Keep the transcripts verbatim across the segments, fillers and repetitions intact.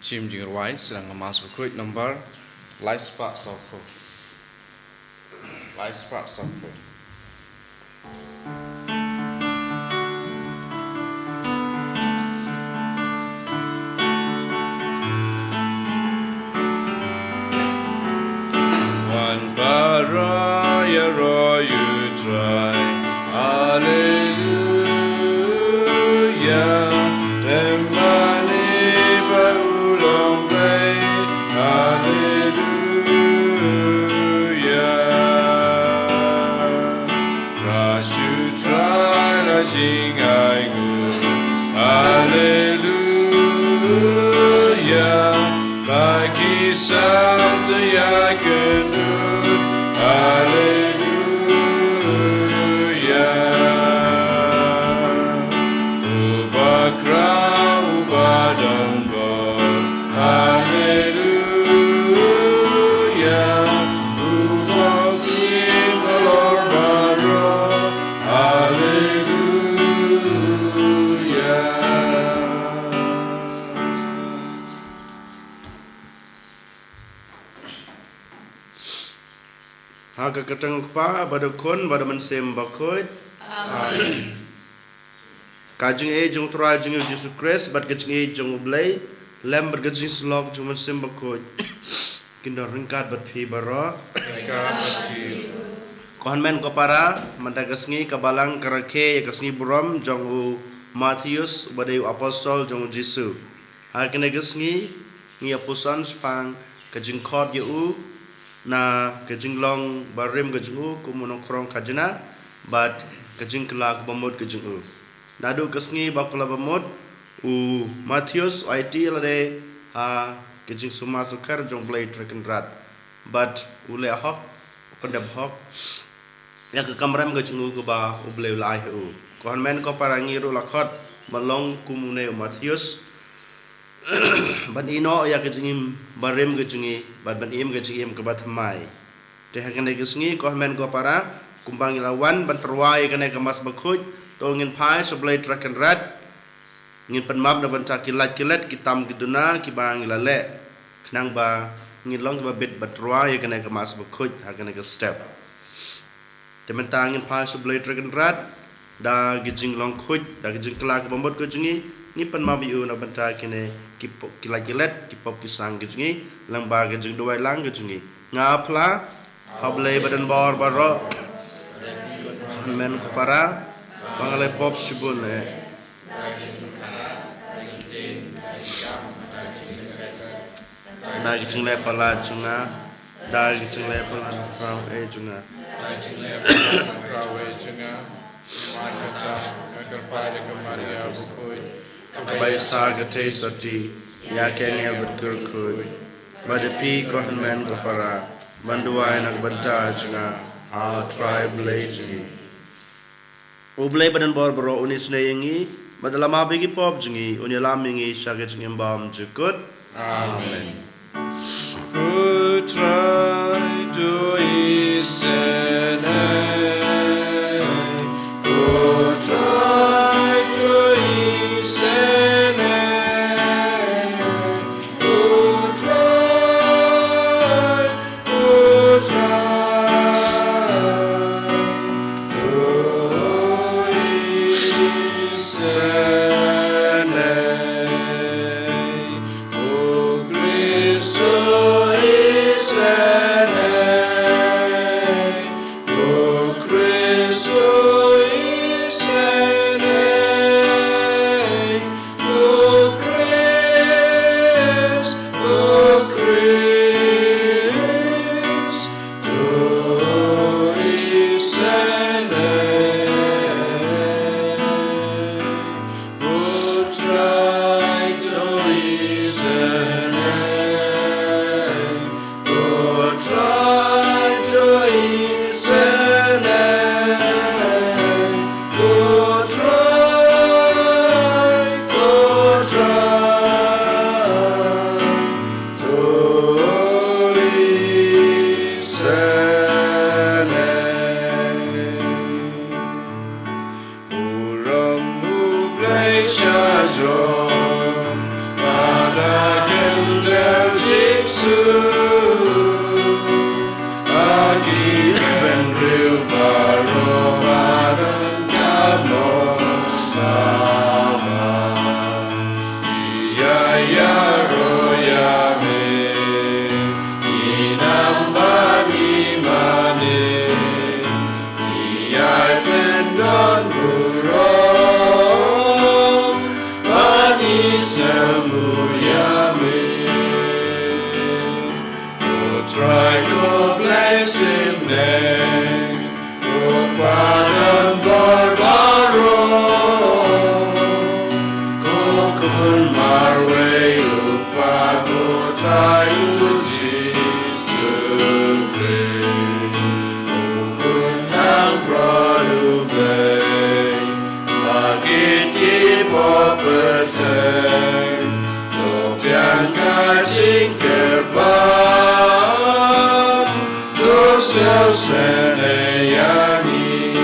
Shim jingrwai, sdang ka Mass Bakhuid number lai spah sawphew. Lai spah sawphew. Wan baroh ïaroh ïa U Trai. Haleluya. Lem mane ba u long blei. Haleluya. Ras U Trai la jingainguh. Haleluya. Ba ki sam te ïakynduh. Haleluya. Uba khraw, uba don bor. Haleluya. U Blei halor baroh. Haleluya. Ha ka kyrteng U Kpa, bad U Khun, bad U Mynsiem Bakhuid. Amen. Ka jingïeit jong U Trai jong ngi U Jisu Khrist, bad ka jingïeit jong U Blei, lem bad ka jingïasyllok jong U Mynsiem Bakhuid, kin don ryngkat bad phi baroh. Ryngkat bad phi. Ko hynmen ko para, mynta ka sngi ka Balang ka rakhe ïa ka sngi burom jong u Mathaios, uba dei u apostol jong U Jisu. Ha kane ka sngi, ngi ïa puson shaphang ka jingkhot ïa u, na ka jinglong barim ka jong u kum u nongkhrong khajna, bad ka jingkylla kaba mut ka jong u. Naduh ka sngi ba kylla ba mut, u Mathaios u aiti lade ha ka jingsumar sukher jong U Blei Trai Kynrad. Bad u leh hok, u pyndep hok ïa ka kamram ka jong u kaba U Blei u la ai ha u. Ko hynmen ko para, ngi ruh la khot ban long kum une u Mathaios, ban ïehnoh ïa ka jingim barim ka jong ngi, bad ban im ka jingim kaba thymmai. Te ha kane ka sngi, ko hynmen ko para, kumba ngi la wan ban tyrwa ïa kane ka Mass Bakhuid, to ngin phai sha U Blei Trai Kynrad, ngin pan map na bynta ki lait ki let, ki tam ki duna kiba ngi la leh, khnang ba ngin long kiba bit ban tyrwa ïa kane ka Mass Bakhuid ha kane ka step. Te mynta ngin phai sha U Blei Trai Kynrad da ki jinglong khuid, da ki jingkylla kaba mut ka jong ngi, ngi pan map ïa u na bynta kine ki pop, ki lait ki let, ki pop ki sang ki jong ngi, lyngba ka jingduwai lang ka jong ngi. Nga phla ha U Blei ba don bor baroh, ko hynmen ko para, ba nga la pop shibun eh. Da ki jingleh palat jong nga, da ki jingleh palat khraw eh jong nga. Da ki jingleh palat khraw eh jong nga. Nga kyrpad, nga kyrpad ïa ka Maria bakhuid, kaba ïa sa ka theisotti ïa ki angel bad ki riewkhuid, bad ïa phi ko hynmen ko para, ban duwai na ka bynta jong nga ha U Trai Blei jong ngi. U Blei ba don bor baroh un isynei ïa ngi, bad un ïalam ïa ki pop jong ngi, un ïalam ïa ngi sha ka jingim bymjukut. Amen. Ko Trai to isynei, ko Trai to isynei, ko Trai, ko Trai to isynei, ko Khrist to Trai ko blessing name, ko pardon bor baroh, ko kun marwei u pa ko Trai u Jisu Khrist, ko kun nang bor u Blei, ba kit ki bor pyrthei, to tiang ka jingkyrpad, to sngewsynei ïa ngi.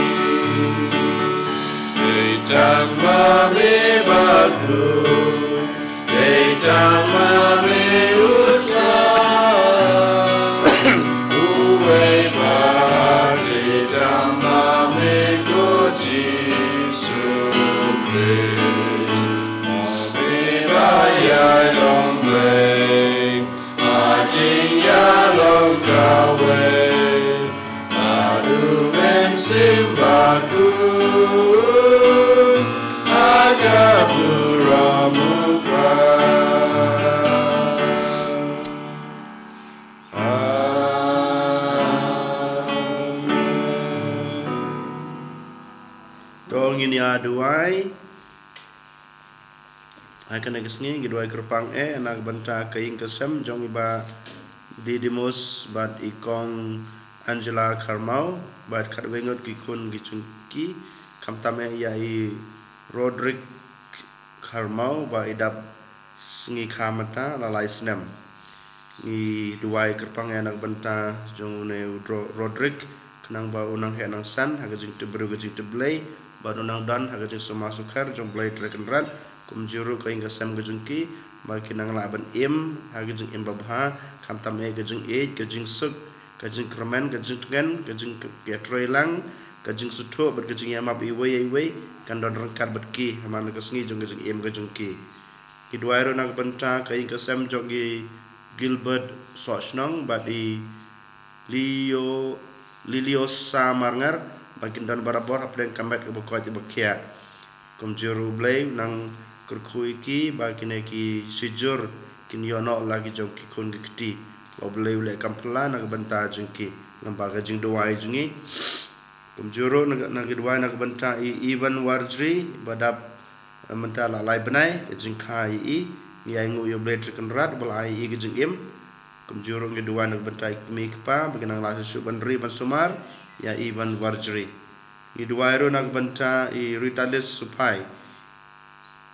Dei tang ma me bad u, dei tang ma me u Trai, uwei pa, dei tang ma me ko Jisu Khrist. Ma me ba ïai long Blei, ha jingïalong kawei, ha u Mynsiem Bakhuid, ha ka burom u Khrist. Amen. To ngin ïa duwai. Ha kane ka sngi ngi duwai kyrpang eh na ka bynta ka ïing ka sem jong i Bah Didymus bad i Kong Angela Kharmau bad khatwei ngut ki khun ki jong ki, khamtam eh ïa i Roderick Kharmau ba i dap sngi kha mynta la lai snem. Ngi duwai kyrpang ïa na ka bynta jong une u Dro-, Roderick, khnang ba u nang heh nang san ha ka jingtip briew ka jingtip Blei, bad u nang don ha ka jingsumar sukher jong Blei Trai Kynrad, kumjuh ruh ka ïing ka sem ka jong ki, ba ki nang lah ban im ha ka jingim babha, khamtam eh ka jingïeit, ka jingsuk, ka jingkyrmen, ka jingtngen, ka jingïatreilang, ka jingsngewthuh bad ka jingïamap iwei ïa iwei kan don ryngkat bad ki ha man la ka sngi jong ka jingim ka jong ki. Ngi duwai ruh na ka bynta ka ïing ka sem jong i Gilbert Sohshnong bad i Lio, Liliosa Marngar, ba kin don barabor hapdeng ka met kaba koit kaba khiah. Kumjuh ruh Blei u nang kyrkhu ïa ki ba kine ki shijur kin ïoh noh la ki jong ki khun ki kti, ba Blei u leh kam phylla na ka bynta jong ki. Namar ka jingduwai jong ngi. Kumjuh ruh na ka, na ka duwai na ka bynta i Ivan Warjri ba dap, eh, mynta la lai bnai, ka jingkha ïa i, ngi ainguh ïa u Blei Trai Kynrad ba la ai ïa i ka jingim. Kumjuh ruh ngi duwai na ka bynta i kmie i kpa ba ki nang lah shuh ban ri ban sumar ïa i Ivan Warjri. Ngi duwai ruh na ka bynta i Ritalis Suphai.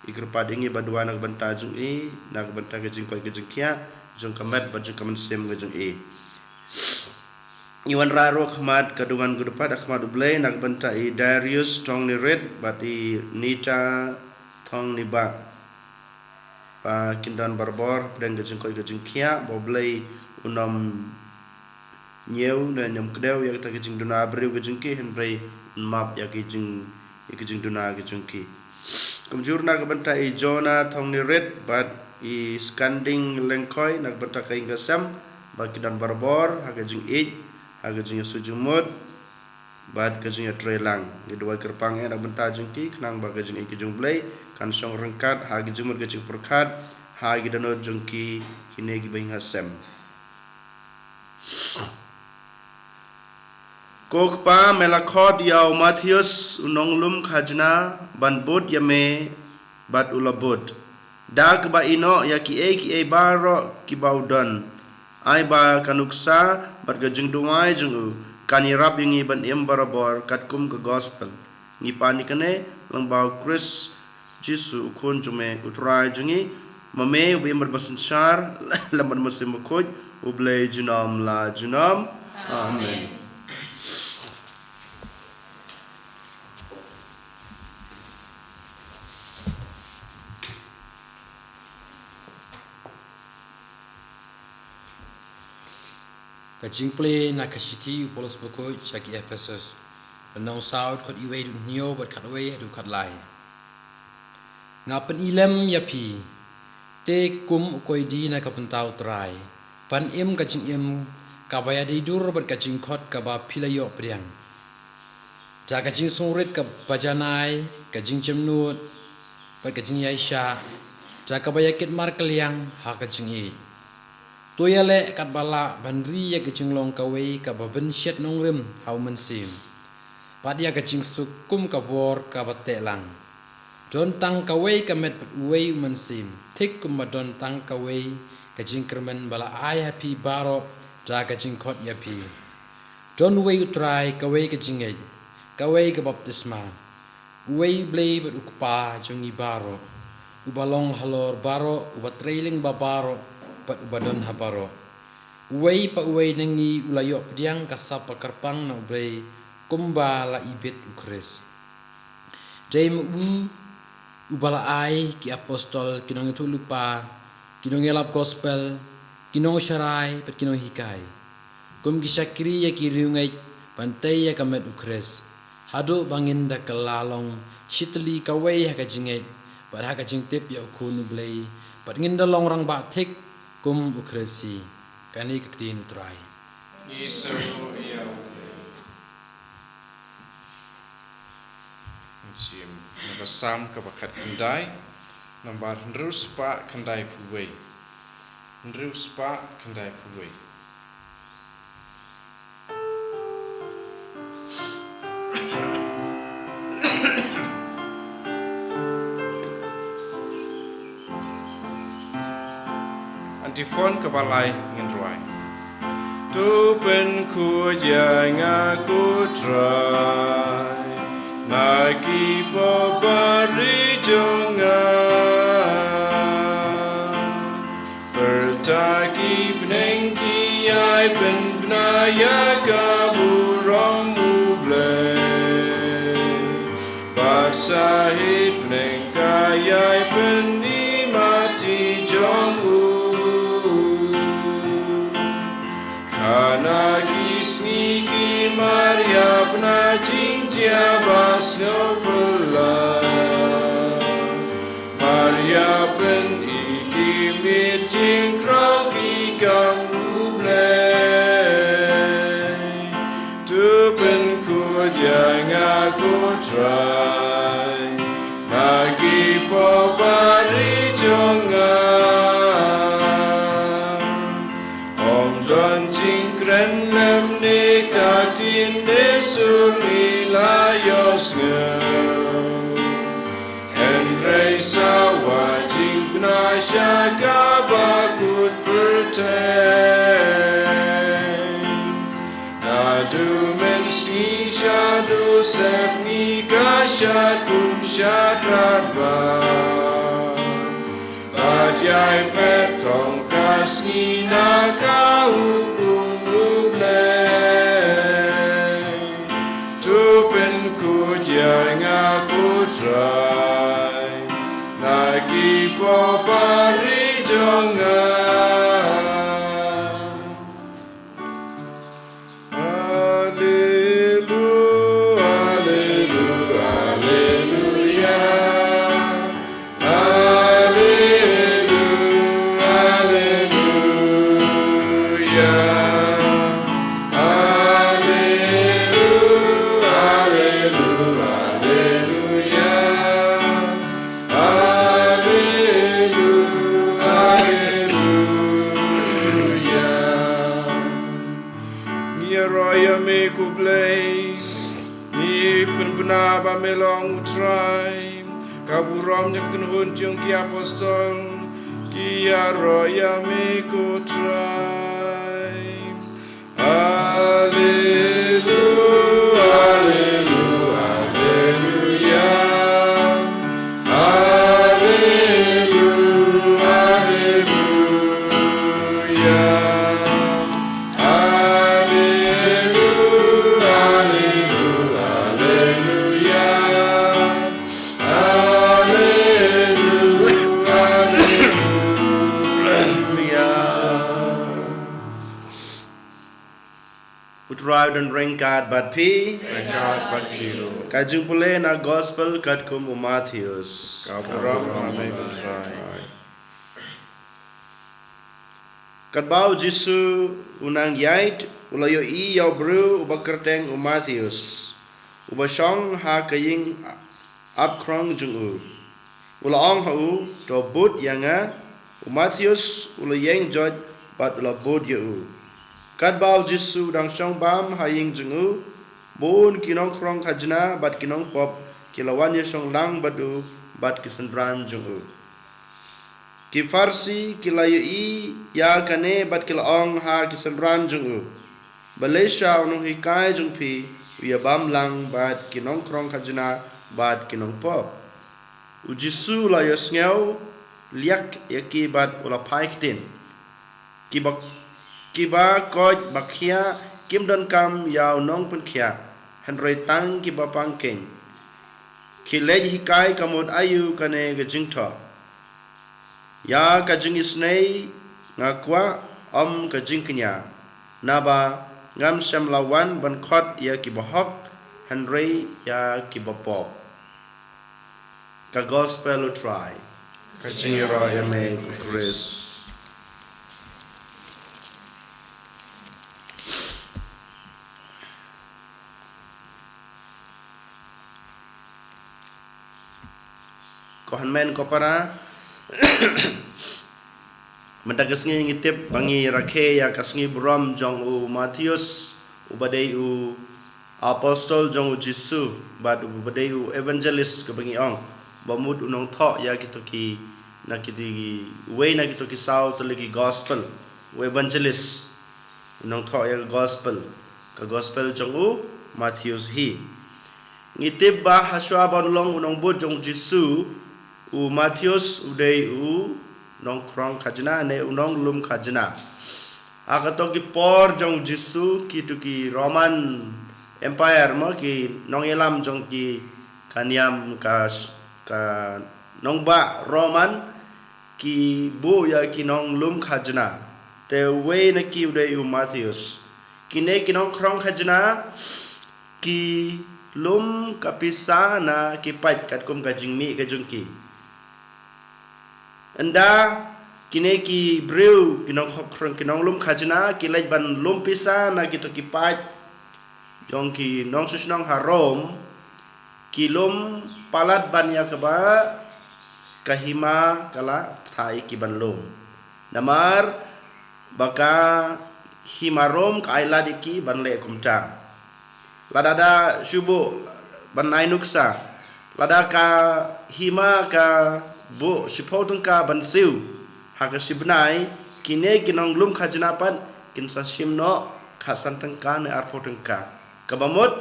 I kyrpad ïa ngi ba duwai na ka bynta jong i, na ka bynta ka jingkoit ka jingkhiah jong ka met bad jong ka mynsiem ka jong i. Ngi wanrah ruh ha khmat ka dungan kaba dei pat ha khmat u Blei na ka bynta i Darius Thongnirit bad i Nita Thongniba. Ba kin don barabor hapdeng ka jingkoit ka jingkhiah, ba u Blei un ym ñiew ne un ym kdew ïa kata ka jingduna briew ka jong ki, hynrei un map ïa ki jing, ïa ki jingduna ka jong ki. Kumjuh ruh na ka bynta i Jonah Thongnirit bad i Skanding Lyngkhoi na ka bynta ka ïing ka sem, ba ki don barabor ha ka jingïeit, ha ka jingïasoh jingmut bad ka jingïatreilang. Ngi duwai kyrpang eh na ka bynta jong ki, khnang ba ka jingïeit ka jong u Blei kan shong ryngkat ha ka jingmut ka jingpyrkhat ha ki dohnud jong ki, kine kiba ïing ha sem. Ko Kpa, me la khot ïa u Mathaios u nonglum khajna ban bud ïa me, bad u la bud. Da kaba ïehnoh ïa kiei kiei baroh kiba u don, ai ba ka nuksa bad ka jingduwai jong u kan ïarap ïa ngi ban im barabor katkum ka gospel. Ngi pan ïa kane lyngba u Khrist Jisu u Khun jong me, u Trai jong ngi, ma me uba im bad ba synshar lem bad u Mynsiem Bakhuid, u Blei junom la junom. Amen. Ka jingpule na ka shithi u Paulus bakhuid sha ki Ephesus. Lynnong saw, dkhot uwei haduh hynñiew bad khatwei haduh khatlai. Nga pyni lem ïa phi, te kum u koidi na ka bynta u Trai, ban im ka jingim kaba ïadei dur bad ka jingkhot kaba phi la ïoh pdiang. Da ka jingsngewrit kaba janai, ka jingjemnud bad ka jingïaishah, da kaba ïakit markylliang ha ka jingïeit. To ïaleh katba lah ban ri ïa ka jinglong kawei kaba bynshet nongrim ha u Mynsiem, bad ïa ka jingsuk kum ka bor kaba teh lang. Don tang kawei ka met bad uwei u Mynsiem, thik kumba don tang kawei ka jingkyrmen ba la ai ha phi baroh da ka jingkhot ïa phi. Don uwei u Trai, kawei ka jingngeit, kawei ka baptisma, uwei u Blei bad u Kpa jong ngi baroh, uba long halor baroh, uba trei lyngba baroh bad uba don ha baroh. Uwei pa uwei na ngi u la ïoh pdiang ka sap ba kyrpang na U Blei, kumba la ibit u Khrist. Dei ma u uba la ai ki apostol, ki nongïathuhlypa, ki nongïalap gospel, ki nongsharai bad ki nonghikai, kum ki shakri ïa ki riewngeit ban tei ïa ka met u Khrist, haduh ba ngin da kylla long shitylli kawei ha ka jingngeit bad ha ka jingtip ïa U Khun U Blei, bad ngin da long rangbah thik kum u Khrist hi. Kane ka ktien U Trai. Ngi sngewbha ïa U Blei. Jim, na ka Salm kaba khatkhyndai, nambar hynriew spah khyndaiphew wei. Hynriew spah khyndaiphew wei. Antiphon kaba lai, ngin rwai. To pynkhuid ïa nga ko Trai na ki pop ba ri jong nga. Pyrta ki bneng ki ïai pynbna ïa ka burom U Blei, bad sahit bneng ka ïai pyni mat jong u. Kane ki sngi ki mar ïa bna jingjia ba sngewphylla, mar ïa pyni ki miet jingkraw ki kam U Blei. To pynkhuid ïa nga ko Trai na ki pop ba ri jong nga. Ym don jingkren lymne ktien ne sur ngi la ïohsngew. Hynrei sawa jingpynbna sha kaba kut pyrthei. Naduh mynsngi shaduh sepngi ka shad kum shad radbah. Bad ïai peit tang ka sngi na ka hukum U Blei. To pynkhuid ïa nga ko Trai na ki pop ba ri jong nga. Hallelu, hallelu, hallelujah. Hallelu, hallelujah. Hallelu, hallelu, hallelujah. Hallelu, hallelujah. Ngi ïaroh ïa me ko Blei, ngi pynbna ba me long u Trai, ka burom ïa ka kynhun jong ki apostol, ki ïaroh ïa me ko Trai. Hallelu, hallelu, hallelujah. Hallelu, hallelujah. Hallelu, hallelu, hallelujah. Hallelu, hallelujah. U Trai un don ryngkat bad phi. Ryngkat bad phi ruh. Ka jingpule na gospel katkum u Mathaios. Ka burom ha me ko Trai. Katba u Jisu u nang ïaid, u la ïohi ïa u briew uba kyrteng u Mathaios, uba shong ha ka ïing ap khrong jong u. U la ong ha u, to bud ïa nga. U Mathaios u la ïeng joit bad u la bud ïa u. Katba u Jisu u dang shong bam ha ïing jong u, bun ki nongkhrong khajna bad ki nongpop ki la wan ïashong lang bad u bad ki synran jong u. Ki Pharisi ki la ïohi ïa kane bad ki la ong ha ki synran jong u, "Balei sha u nonghikai jong phi u ïa bam lang bad ki nongkhrong khajna bad ki nongpop?" U Jisu u la ïohsngew liak ïa ki bad u la phai ktien, "Kiba, kiba koit ba khiah kim donkam ïa u nongpynkhiah, hynrei tang kiba pang keiñ. Khie leit hikai ka mut aïu kane ka jingthoh. Ïa ka jingisynei nga kwah, ym ka jingkñia, naba ngam shym la wan ban khot ïa kiba hok, hynrei ïa kiba pop." Ka Gospel u Trai. Ka jingïaroh ïa me ko Khrist. Ko hynmen ko para, mynta ka sngi ngi tip ba ngi rakhe ïa ka sngi burom jong u Mathaios, uba dei u apostol jong u Jisu, bad uba dei u evangelist kaba ngi ong, ba mut u nongthoh ïa kito ki, na kito ki, uwei na kito ki saw tylli ki gospel, u evangelist. U nongthoh ïa ka gospel, ka gospel jong u Mathaios hi. Ngi tip ba hashwa ban long u nongbud jong u Jisu, u Mathaios u dei u nongkhrong khajna ne u nonglum khajna. Ha kato ki por jong u Jisu, kito ki Roman Empire mo, ki nongïalam jong ki, ka niam ka, ka nongbah Roman, ki buh ïa ki nonglum khajna. Te uwei na ki u dei u Mathaios. Kine ki nongkhrong khajna ki lum ka pisa na ki pait katkum ka jingmih ka jong ki. Ynda kine ki briew, ki nongkhrong, ki nonglum khajna ki leit ban lum pisa na kito ki pait jong ki nongshnong ha Rom, ki lum palat ban ïa kaba ka hima ka la bthah ïa ki ban lum. Namar ba ka hima Rom ka ai lad ïa ki ban leh kumta. Lada da shu buh ban ai nuksa, lada ka hima ka buh shiphew tyngka ban siew ha ka shi bnai, kine ki nonglum khajna pat kin sa shim noh khatsan tyngka ne arphew tyngka. Kaba mut,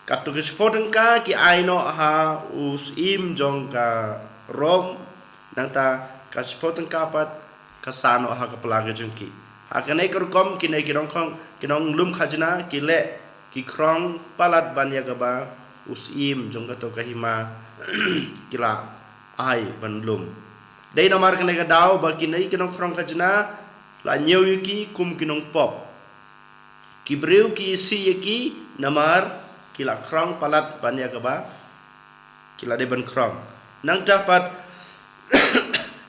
kato ka shiphew tyngka ki ai noh ha u syiem jong ka Rom, nangta ka shiphew tyngka pat ka sah noh ha ka pla ka jong ki. Ha kane ka rukom kine ki nongkhrong, ki nonglum khajna ki leh, ki khrong palat ban ïa kaba u syiem jong kato ka hima ki la ai ban lum. Dei namar kane ka daw ba kine ki nongkhrong khajna la ñiew ïa ki kum ki nongpop. Ki briew ki isih ïa ki namar ki la khrong palat ban ïa kaba ki la dei ban khrong. Nangta pat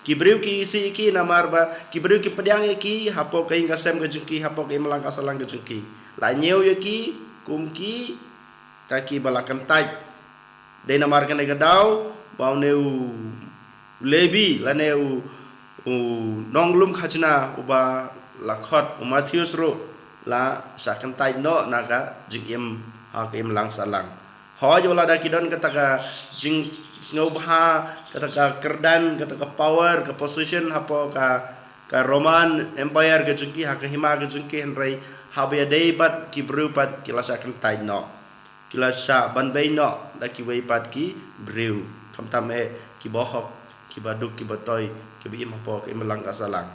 ki briew ki isih ïa ki namar ba ki briew ki pdiang ïa ki hapoh ka ïing ka sem ka jong ki, hapoh ka imlang ka sahlang ka jong ki. La ñiew ïa ki kum kita kiba la kyntait. Dei namar kane ka daw ba une u Lebi lane u, u nonglum khajna uba la khot u Mathaios ruh la shah kyntait noh na ka jingim ha ka imlang sahlang. Hooid, wat lada ki don kata ka jingsngewbha, kata ka kyrdan, kata ka power, ka position hapoh ka, ka Roman Empire ka jong ki, ha ka hima ka jong ki, hynrei haba ïadei bad ki briew pat ki la shah kyntait noh. Ki la shah banbeiñ noh da kiwei pat ki briew, khamtam eh kiba hok, kiba duk, kiba toi, kiba im hapoh ka imlang ka sahlang.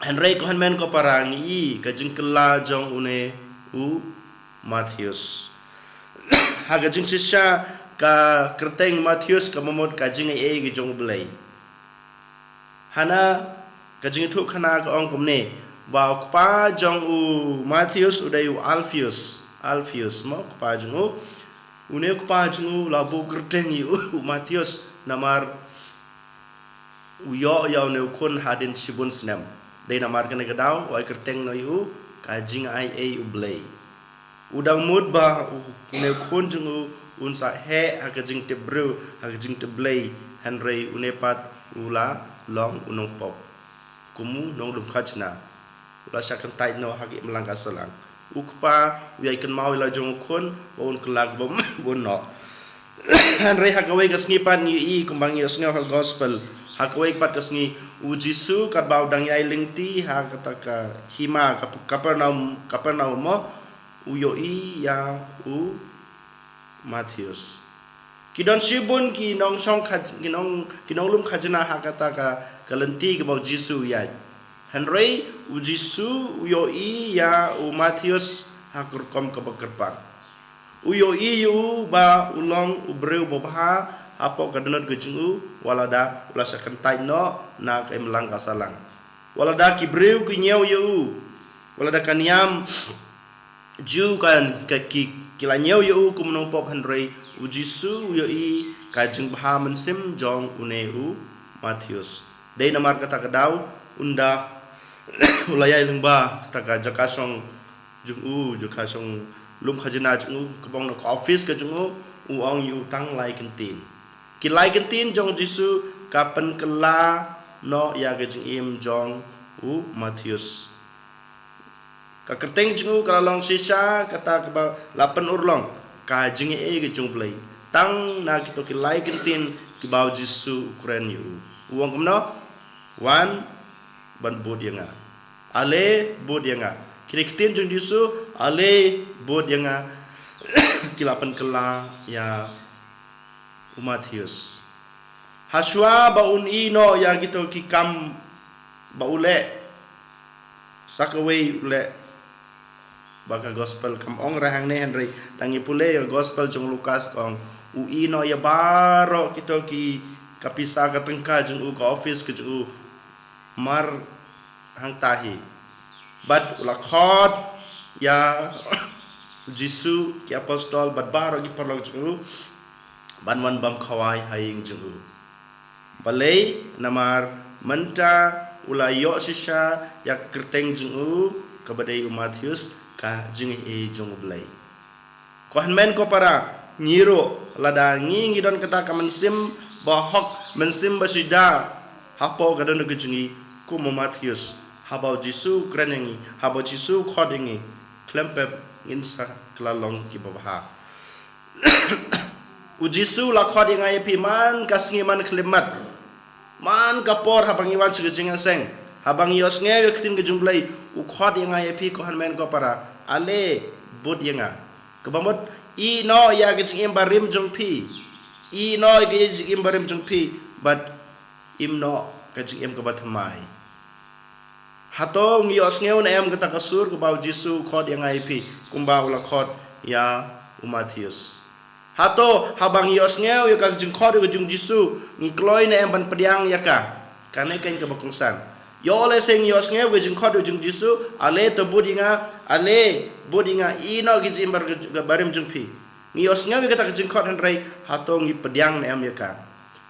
Hynrei ko hynmen ko para, ngi i ka jingkylla jong une u Mathaios. Ha ka jingshisha ka kyrteng Mathaios ka mut ka jingaiei ka jong u Blei. Hana ka jingïathuhkhana ka ong kumne, ba u kpa jong u Mathaios u dei u Alphaeus. Alphaeus mo u kpa jong u. Une u kpa jong u la buh kyrteng ïa u, u Mathaios namar u ïoh ïa une u khun hadien shibun snem. Dei namar kane ka daw u ai kyrteng noh ïa u ka jingaiei u Blei. U dang mut ba u, une u khun jong u un sa heh ha ka jingtip briew, ha ka jingtip Blei, hynrei une pat u la long u nongpop. U kum u nonglum khajna. U la shah kyntait noh ha ka imlang ka sahlang. U kpa u ïai kynmaw ïa la jong u khun ba un kylla kaba bun noh. Hynrei ha kawei ka sngi pat ngi ïohi kumba ngi ïohsngew ha gospel, ha kawei pat ka sngi u Jisu katba u dang ïai lynti ha kata ka hima ka Kapernaum, Kapernaum mo, u ïohi ïa u Mathaios. Ki don shibun ki nongshong khaj-, ki nong, ki nonglum khajna ha kata ka, ka lynti kaba u Jisu u ïaid. Hynrei u Jisu u ïohi ïa u Mathaios ha ka rukom kaba kyrpang. U ïohi ïa u ba u long u briew babha hapoh ka dohnud ka jong u, wat lada u la shah kyntait noh na ka imlang ka sahlang. Wat lada ki briew ki ñiew ïa u, wat lada ka niam Jiw ka, ka ki, ki la ñiew ïa u kum u nongpop, hynrei u Jisu u ïohi ka jingbha mynsiem jong une u Mathaios. Dei namar kata ka daw ynda u la ïai lyngba kata ka jaka shong jong u, jaka shong lum khajna jong u, kaba ong na ka office ka jong u, u ong ïa u tang lai kyntien. Ki lai kyntien jong u Jisu ka pynkylla noh ïa ka jingim jong u Mathaios. Ka kyrteng jong u ka la long shisha kata kaba la pynurlong ka jingaiei ka jong u Blei. Tang na kito ki lai kyntien kiba u Jisu u kren ïa u. U ong kumno? Wan ban bud ïa nga. Ale bud ïa nga. Kine ki kyntien jong u Jisu, ale bud ïa nga, ki la pynkylla ïa u Mathaios. Hashwa ba un ïehnoh ïa kito ki kam ba u leh, sa kawei u leh, ba ka gospel kam ong re hangne, hynrei tang ngi pule ïa gospel jong u Lukas ka ong u ïehnoh ïa baroh kito ki, ka pisa ka tyngka jong u, ka office ka jong u, mar hangta hi. Bad u la khot ïa u Jisu, ki apostol bad baroh ki paralok jong u ban wan bam khawai ha ïing jong u. Balei? Namar mynta u la ïoh shisha ïa ka kyrteng jong u kaba dei u Mathaios, ka jingaiei jong u Blei. Ko hynmen ko para, ngi ruh lada ngi, ngi don kata ka mynsiem bahok, mynsiem bashida hapoh ka dohnud ka jong ngi kum u Mathaios, haba u Jisu u kren ïa ngi, haba u Jisu u khot ïa ngi, khlem pep ngin sa kylla long kiba bha. U Jisu u la khot ïa nga ïa phi man ka sngi man khyllipmat. Man ka por haba ngi wan sha ka jingïaseng, haba ngi ïohsngew ïa ka ktien ka jong u Blei, u khot ïa nga ïa phi ko hynmen ko para, ale bud ïa nga. Kaba mut, ïehnoh ïa ka jingim barim jong phi. Ïehnoh ïa ka jingim barim jong phi bad im noh ka jingim kaba thymmai. Hato ngi ïohsngew ne em kata ka sur kaba u Jisu u khot ïa nga ïa phi kumba u la khot ïa u Mathaios? Hato haba ngi ïohsngew ïa ka jingkhot ïa ka jong u Jisu, ngi kloi ne em ban pdiang ïa ka? Kane keiñ kaba kongsan. Ïoh lehse ngi ïohsngew ïa ka jingkhot ïa ka jong u Jisu, ale to bud ïa nga, ale bud ïa nga, ïehnoh ïa ka jingim bar-, barim jong phi. Ngi ïohsngew ïa kata ka jingkhot, hynrei hato ngi pdiang ne em ïa ka?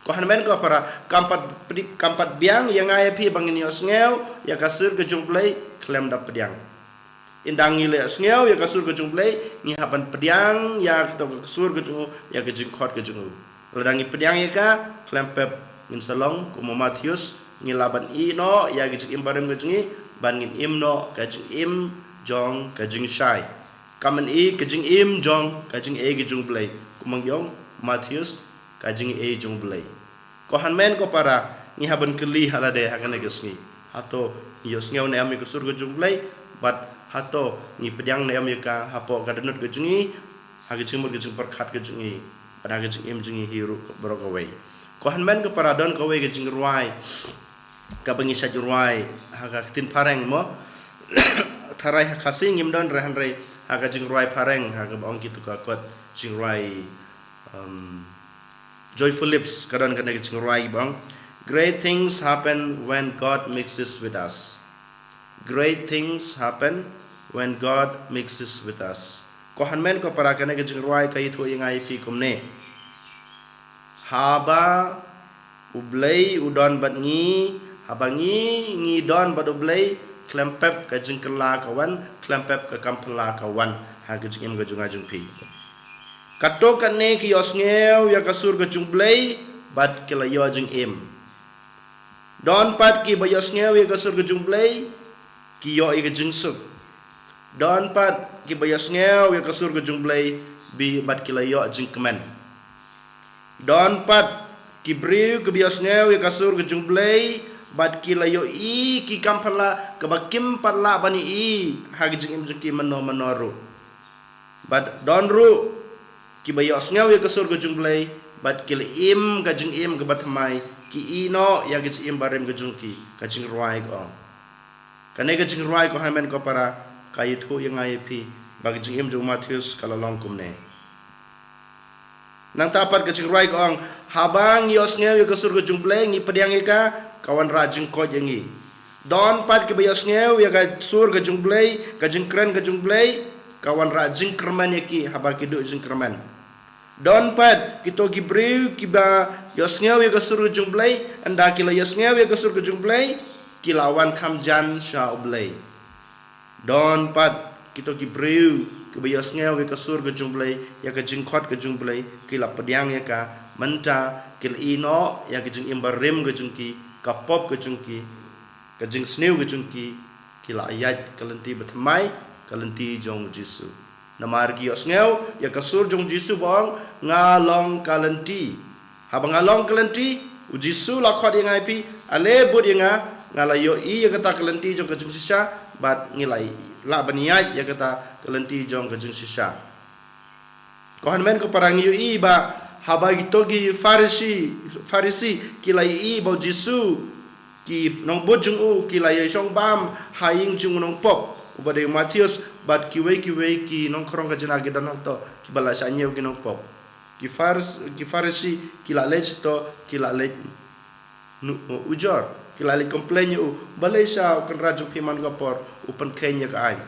Ko hynmen ko para, kam pat pdi-, kam pat biang ïa nga ïa phi ba ngin ïohsngew ïa ka sur ka jong u Blei khlem da pdiang. Ynda ngi la ïohsngew ïa ka sur ka jong u Blei, ngi hap ban pdiang ïa kato ka sur ka jong u, ïa ka jingkhot ka jong u. Lada ngi pdiang ïa ka, khlem pep ngin sa long kum u Mathaios, ngi lah ban ïehnoh ïa ka jingim barim ka jong ngi, ban ngin im noh ka jingim jong ka jingshai. Kam ai ka jingim jong ka jingaiei ka jong u Blei, kumba ngi ong u Mathaios, ka jingaiei jong u Blei. Ko hynmen ko para, ngi hap ban kylli ha lade ha kane ka sngi. Hato ngi ïohsngew ne em ïa ka sur ka jong u Blei, bad hato ngi pdiang ne em ïa ka hapoh ka dohnud ka jong ngi, ha ka jingmut ka jingpyrkhat ka jong ngi, bad ha ka jingim jong ngi hi ruh baroh kawei. Ko hynmen ko para, don kawei ka jingrwai kaba ngi shait rwai ha ka ktien phareng mo. Tharai ha Khasi ngim don re, hynrei ha ka jingrwai phareng, ha kaba ong kito ka kot jingrwai, um, Joyful Lips, ka don kane ka jingrwai ba ong, "Great things happen when God mixes with us. Great things happen when God mixes with us." Ko hynmen ko para, kane ka jingrwai ka ïathuh ïa nga ïa phi kumne. Haba u Blei u don bad ngi, haba ngi, ngi don bad u Blei, khlem pep ka jingkylla ka wan, khlem pep ka kam phylla ka wan ha ka jingim ka jong nga jong phi. Katto katne ki ïohsngew ïa ka sur ka jong u Blei bad ki la ïoh jingim. Don pat kiba ïohsngew ïa ka sur ka jong U Blei, ki ïoh ïa ka jingsuk. Don pat kiba ïohsngew ïa ka sur ka jong U Blei, bad ki la ïoh jingkmen. Don pat ki briew kiba ïohsngew ïa ka sur ka jong U Blei, bad ki la ïohi ki kam phylla kaba kim pat lah ban ïohi ha ka jingim jong ki mynno mynno ruh. Bad don ruh kiba ïohsngew ïa ka sur ka jong U Blei, bad ki la im ka jingim kaba thymmai, ki ïehnoh ïa ka jingim barim ka jong ki, ka jingrwai ka ong. Kane ka jingrwai, ko hynmen ko para, ka ïathuh ïa nga ïa phi ba ka jingim jong u Mathaios ka la long kumne. Nangta pat ka jingrwai ka ong, haba ngi ïohsngew ïa ka sur ka jong U Blei, ngi pdiang ïa ka, ka wanrah jingkoit ïa ngi. Don pat kiba ïohsngew ïa ka sur ka jong U Blei, ka jingkren ka jong U Blei, ka wanrah jingkyrmen ïa ki haba ki duh jingkyrmen. Don pat kito ki briew kiba ïohsngew ïa ka sur ka jong U Blei, ynda ki la ïohsngew ïa ka sur ka jong U Blei, ki la wan kham jan sha U Blei. Don pat kito ki briew kiba ïohsngew ïa ka sur ka jong U Blei, ïa ka jingkhot ka jong U Blei, ki la pdiang ïa ka, mynta ki la ïehnoh ïa ka jingim barim ka jong ki, ka pop ka jong ki, ka jingsniew ka jong ki, ki la ïaid ka lynti bathymmai, ka lynti jong u Jisu. Namar ki ïohsngew ïa ka sur jong u Jisu ba ong, nga long ka lynti. Haba nga long ka lynti, u Jisu la khot ïa nga ïa phi, ale bud ïa nga, nga la ïohi ïa kata ka lynti jong ka jingshisha, bad ngi la lah ban ïaid ïa kata ka lynti jong ka jingshisha. Ko hynmen ko para, ngi ïohi ba haba kito ki Pharisi, Pharisi ki la ïohi ba u Jisu, ki nongbud jong u ki la ïashong bam ha ïing jong u nongpop uba dei u Mathaios, bad kiwei kiwei ki nongkhrong khajna ki don hangto kiba la shah ñiew ki nongpop. Ki Pharis-, ki Pharisi ki la leit to, ki la leit nu-, ujor, ki la leit complain ïa u, balei sha u kynrad jong phi man ka por u pynkheiñ ïa ka aiñ.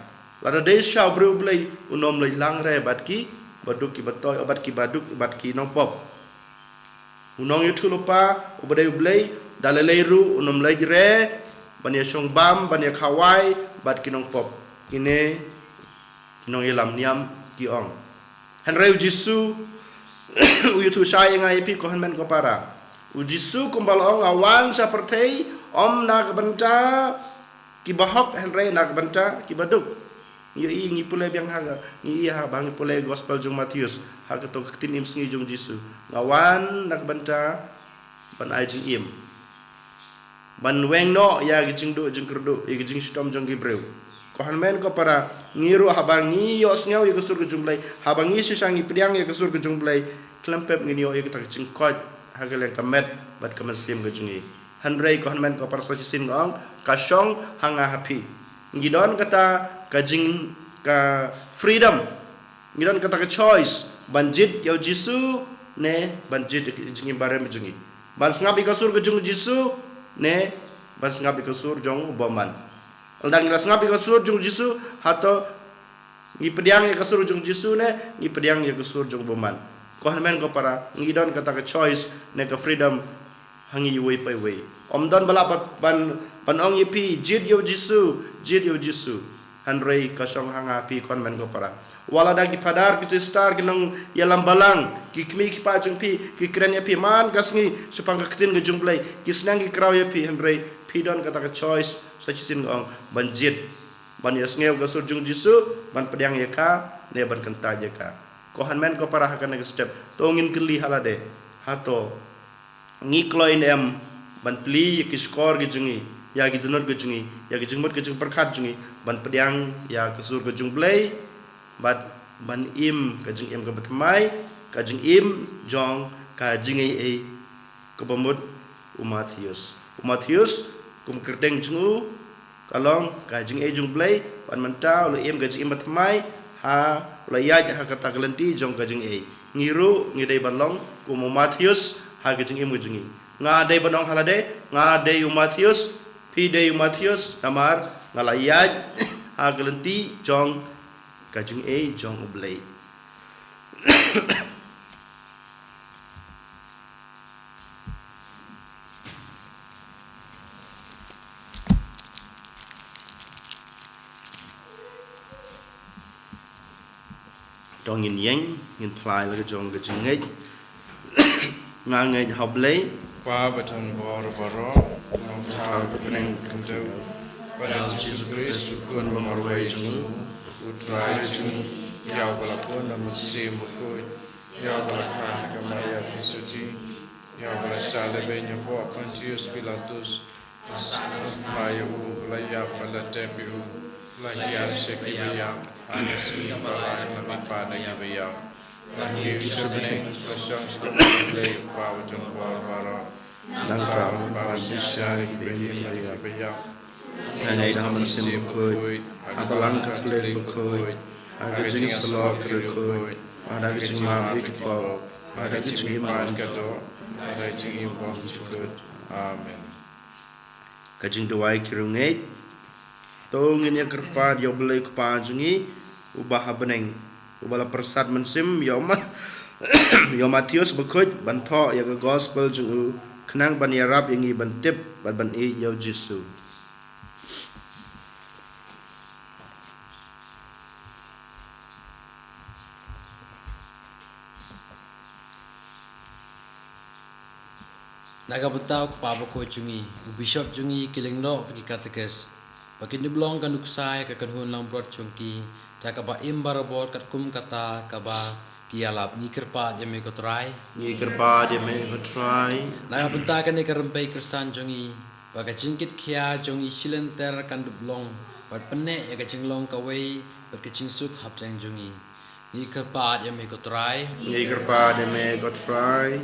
Lada dei sha u briew U Blei, un ym leit lang re bad ki baduk ki batoi, bad ki baduk, bad ki nongpop. U nongïathuhlypa uba dei U Blei, da lei lei ruh un ym leit re ban ïashong bam, ban ïakhawai bad ki nongpop. Kine ki nongïalam niam ki ong. Hynrei u Jisu u ïathuh shai ïa nga ïa phi, ko hynmen ko para. U Jisu kumba la ong, nga wan sha pyrthei ym na ka bynta ki bahok, hynrei na ka bynta ki baduk. Ngi ïohi, ngi pule biang ha ka, ngi ïohi ha, ba ngi pule gospel jong u Mathaios, ha kato ka ktien im sngi jong u Jisu. Nga wan na ka bynta ban ai jingim, ban weng noh ïa ka jingduh jingkyrduh, ïa ka jingshitom jong ki briew. Ko hynmen ko para, ngi ruh haba ngi ïohsngew ïa ka sur ka jong U Blei, haba ngi shisha ngi pdiang ïa ka sur ka jong U Blei, khlem pep ngin ïoh ïa kata ka jingkoit ha ka liang ka met bad ka mynsiem ka jong ngi. Hynrei ko hynmen ko para, sa shisien nga ong, ka shong ha nga ha phi. Ngi don kata ka jing, ka freedom. Ngi don kata ka choice ban jied ïa u Jisu ne ban jied ïa ka jingim barim jong ngi. Ban sngap ïa ka sur ka jong u Jisu ne ban sngap ïa ka sur jong u bymman. Lada ngi la sngap ïa ka sur jong u Jisu, hato ngi pdiang ïa ka sur jong u Jisu ne ngi pdiang ïa ka sur jong u bymman. Ko hynmen ko para, ngi don kata ka choice ne ka freedom ha ngi iwei pa iwei. Ym don ba lah ban, ban, ban ong ïa phi, jied ïa u Jisu, jied ïa u Jisu. Hynrei ka shong ha nga ha phi, ko hynmen ko para. Wat lada ki phadar ki sister, ki nongïalam balang, ki kmie ki kpa jong phi ki kren ïa phi man ka sngi shaphang ka ktien ka jong U Blei, ki sneng ki kraw ïa phi, hynrei phi don kata ka choice, sa shisien nga ong, ban jied, ban ïohsngew ka sur jong u Jisu, ban pdiang ïa ka ne ban kyntait ïa ka. Ko hynmen ko para, ha kane ka step, to ngin kylli ha lade, hato ngi kloi ne em ban plie ïa ki shkor ki jong ngi, ïa ki dohnud ki jong ngi, ïa ki jingmut ki jingpyrkhat jong ngi, ban pdiang ïa ka sur ka jong U Blei, bad ban im ka jingim kaba thymmai, ka jingim jong ka jingaiei kaba mut u Mathaios. U Mathaios, kum kyrteng jong u, ka long ka jingaiei jong U Blei, bad mynta u la im ka jingim bathymmai, ha, u la ïaid ha kata ka lynti jong ka jingaiei. Ngi ruh ngi dei ban long kum u Mathaios ha ka jingim ka jong ngi. Nga dei ban ong ha lade, nga dei u Mathaios, phi dei u Mathaios, namar nga la ïaid ha ka lynti jong ka jingaiei jong U Blei. To ngin ïeng, ngin phla ïa la ka jong ka jingngeit. Nga ngeit ha U Blei, Kpa ba don bor baroh, uba thaw ha bneng, kyntu bad ha U Jisu Khrist, u Khun ba marwei jong u, U Trai jong ngi, ïa uba la pun na u Mynsiem Bakhuid, ïa uba la kha na ka Maria Theisotti, ïa uba la shah lehbeiñ hapoh Pontius Pilatus, ba ïa u, ba la ïap, ba la tep ïa u, ba la hiar sha kiba ïap, ha ka sngi kaba lai, ba la mihpat na kiba ïap. Ba la kiew sha bneng, ba la shong sha ka bynta U Blei U Kpa ba don bor baroh. Nangta un pan shisha ïa kiba im bad ïa kiba ïap. Nga ngeit ha U Mynsiem Bakhuid, ha ka Balang Katholik bakhuid, ha ka jingïasyllok bakhuid, ha ka jingmap ïa ki pop, ha ka jingim bad ka doh, ha ka jingim bymjukut. Amen. Ka jingduwai ki riewngeit. To ngin ïa kyrpad ïa U Blei Kpa jong ngi uba ha bneng, uba la pyrsad mynsiem ïa u Ma-, ïa u Mathaios Bakhuid ban thoh ïa ka gospel jong u, khnang ban ïarap ïa ngi ban tip bad ban ïeit ïa U Jisu. Na ka bynta U Kpa Bakhuid jong ngi, u Bishop jong ngi, ki lyngdoh bad ki katekis, ba kin ïa long ka nuksa ïa ka kynhun langbrot jong ki, da kaba im barabor katkum kata kaba ki ïalap. Ngi kyrpad ïa me ko Trai. Ngi kyrpad ïa me ko Trai. Na ka bynta kane ka rympei Khristan jong ngi, ba ka jingkitkhia jong ngi shilynter kan dup long, bad pynneh ïa ka jinglong kawei bad ka jingsuk hapdeng jong ngi. Ngi kyrpad ïa me ko Trai. Ngi kyrpad ïa me ko Trai.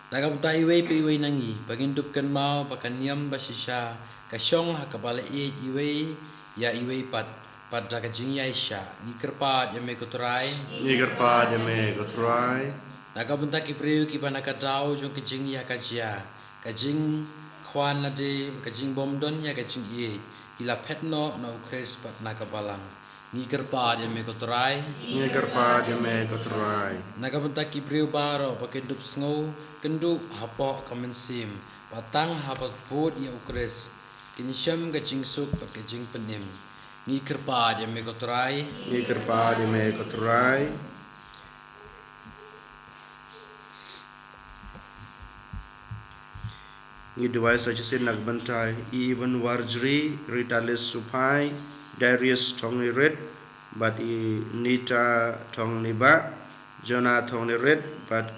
Na ka bynta iwei pa iwei na ngi, ba ngin dup kynmaw ba ka niam ba shisha ka shong ha kaba la ïeit iwei ïa iwei pat, pat da ka jingïaishah. Ngi kyrpad ïa me ko Trai. Ngi kyrpad ïa me ko Trai. Na ka bynta ki briew kiba na ka daw jong ka jingïakajia, ka jingkhwan lade, ka jingbymdon ïa ka jingïeit, ki la phet noh na U Khrist bad na ka Balang. Ngi kyrpad ïa me ko Trai. Ngi kyrpad ïa me ko Trai. Na ka bynta ki briew baroh ba kin dup sngew kynduh hapoh ka mynsiem, ba tang haba bud ïa U Khrist kin shem ka jingsuk bad ka jingpynim. Ngi kyrpad ïa me ko Trai. Ngi kyrpad ïa me ko Trai. Ngi duwai sa shisien na ka bynta i Evan Warjri, Ritalis Suphai, Darius Thongnirit, bad i Nita Thongniba, Jonah Thongnirit, bad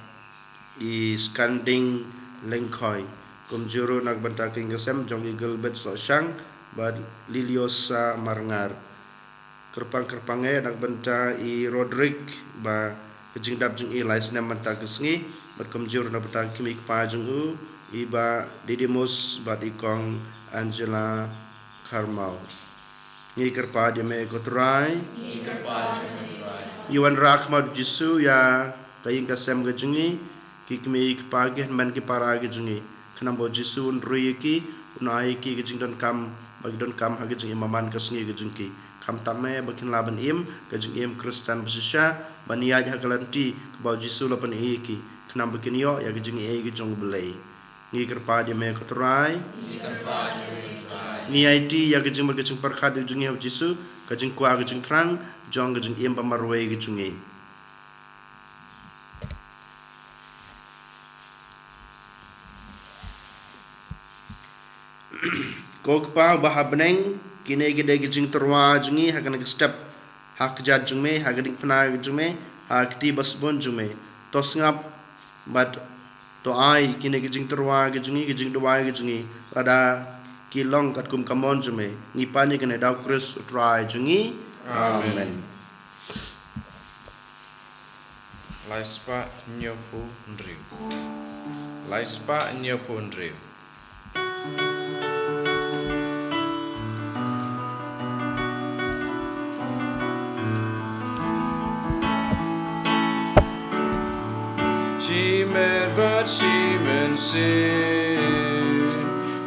i Skanding Lengkhoi. Kumjuh ruh na ka bynta ka ïing ka sem jong i Gilbert Sohshang, bad Liliosa Marngar. Kyrpang kyrpang eh na ka bynta i Roderick, ba ka jingdap jong i lai snem mynta ka sngi, bad kumjuh na ka bynta ka kmie kpa jong u, i Bah Didymus bad i Kong Angela Kharmau. Ngi kyrpad ïa me ko Trai. Ngi kyrpad ïa me ko Trai. Ïa wanrah khmat U Jisu ïa ka ïing ka sem ka jong ngi, ki kmie ki kpa ki hynmen ki para ki jong ngi. Khnang ba U Jisu un roi ïa ki, un ai ïa ki ka jingdonkam, ba ki donkam ha ka jingim man ka sngi ka jong ki. Khamtam eh ba kin lah ban im ka jingim Khristan ba shisha, ban ïaid ha ka lynti kaba U Jisu la pyni ïa ki, khnang ba kin ïoh ïa ka jingaiei ka jong U Blei. Ngi kyrpad ïa me ko Trai. Ngi kyrpad ïa me ko Trai. Ngi aiti ïa ka jingmut ka jingpyrkhat ka jong ngi ha U Jisu, ka jingkwah ka jingthrang jong ka jingim ba marwei ka jong ngi. Ko Kpa uba ha bneng, kine ki dei ki jingtyrwa jong ngi ha kane ka step, ha ka kjat jong me, ha ka diengphna jong me, ha ka kti ba sbun jong me. To sngap bad to ai kine ki jingtyrwa ki jong ngi, ki jingduwai ki jong ngi, lada ki long katkum ka mon jong me. Ngi pan ïa kane da U Khrist U Trai jong ngi. Amen. Amen. Lai spah hynñiew phew hynriew. Lai spah hynñiew phew hynriew. Shimet bad shimynsiem,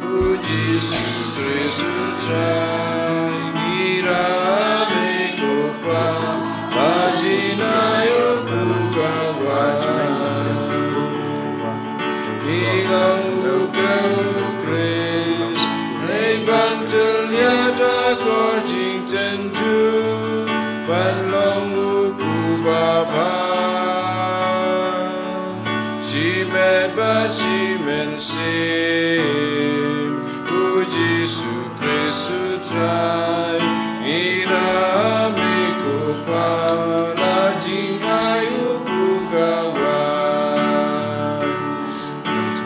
U Jisu Khrist U Trai, ngi ïarap ïa me ko Kpa, ba jin aïom u tang wai. Ngi long u Khrist, leit ban tyllia da ka jingtynjuh, ban long u Kpa ba bha. Shimet bad shimynsiem, U Jisu Khrist U Trai, ngi ïa me ko Kpa, la jingai u kpu ka wan.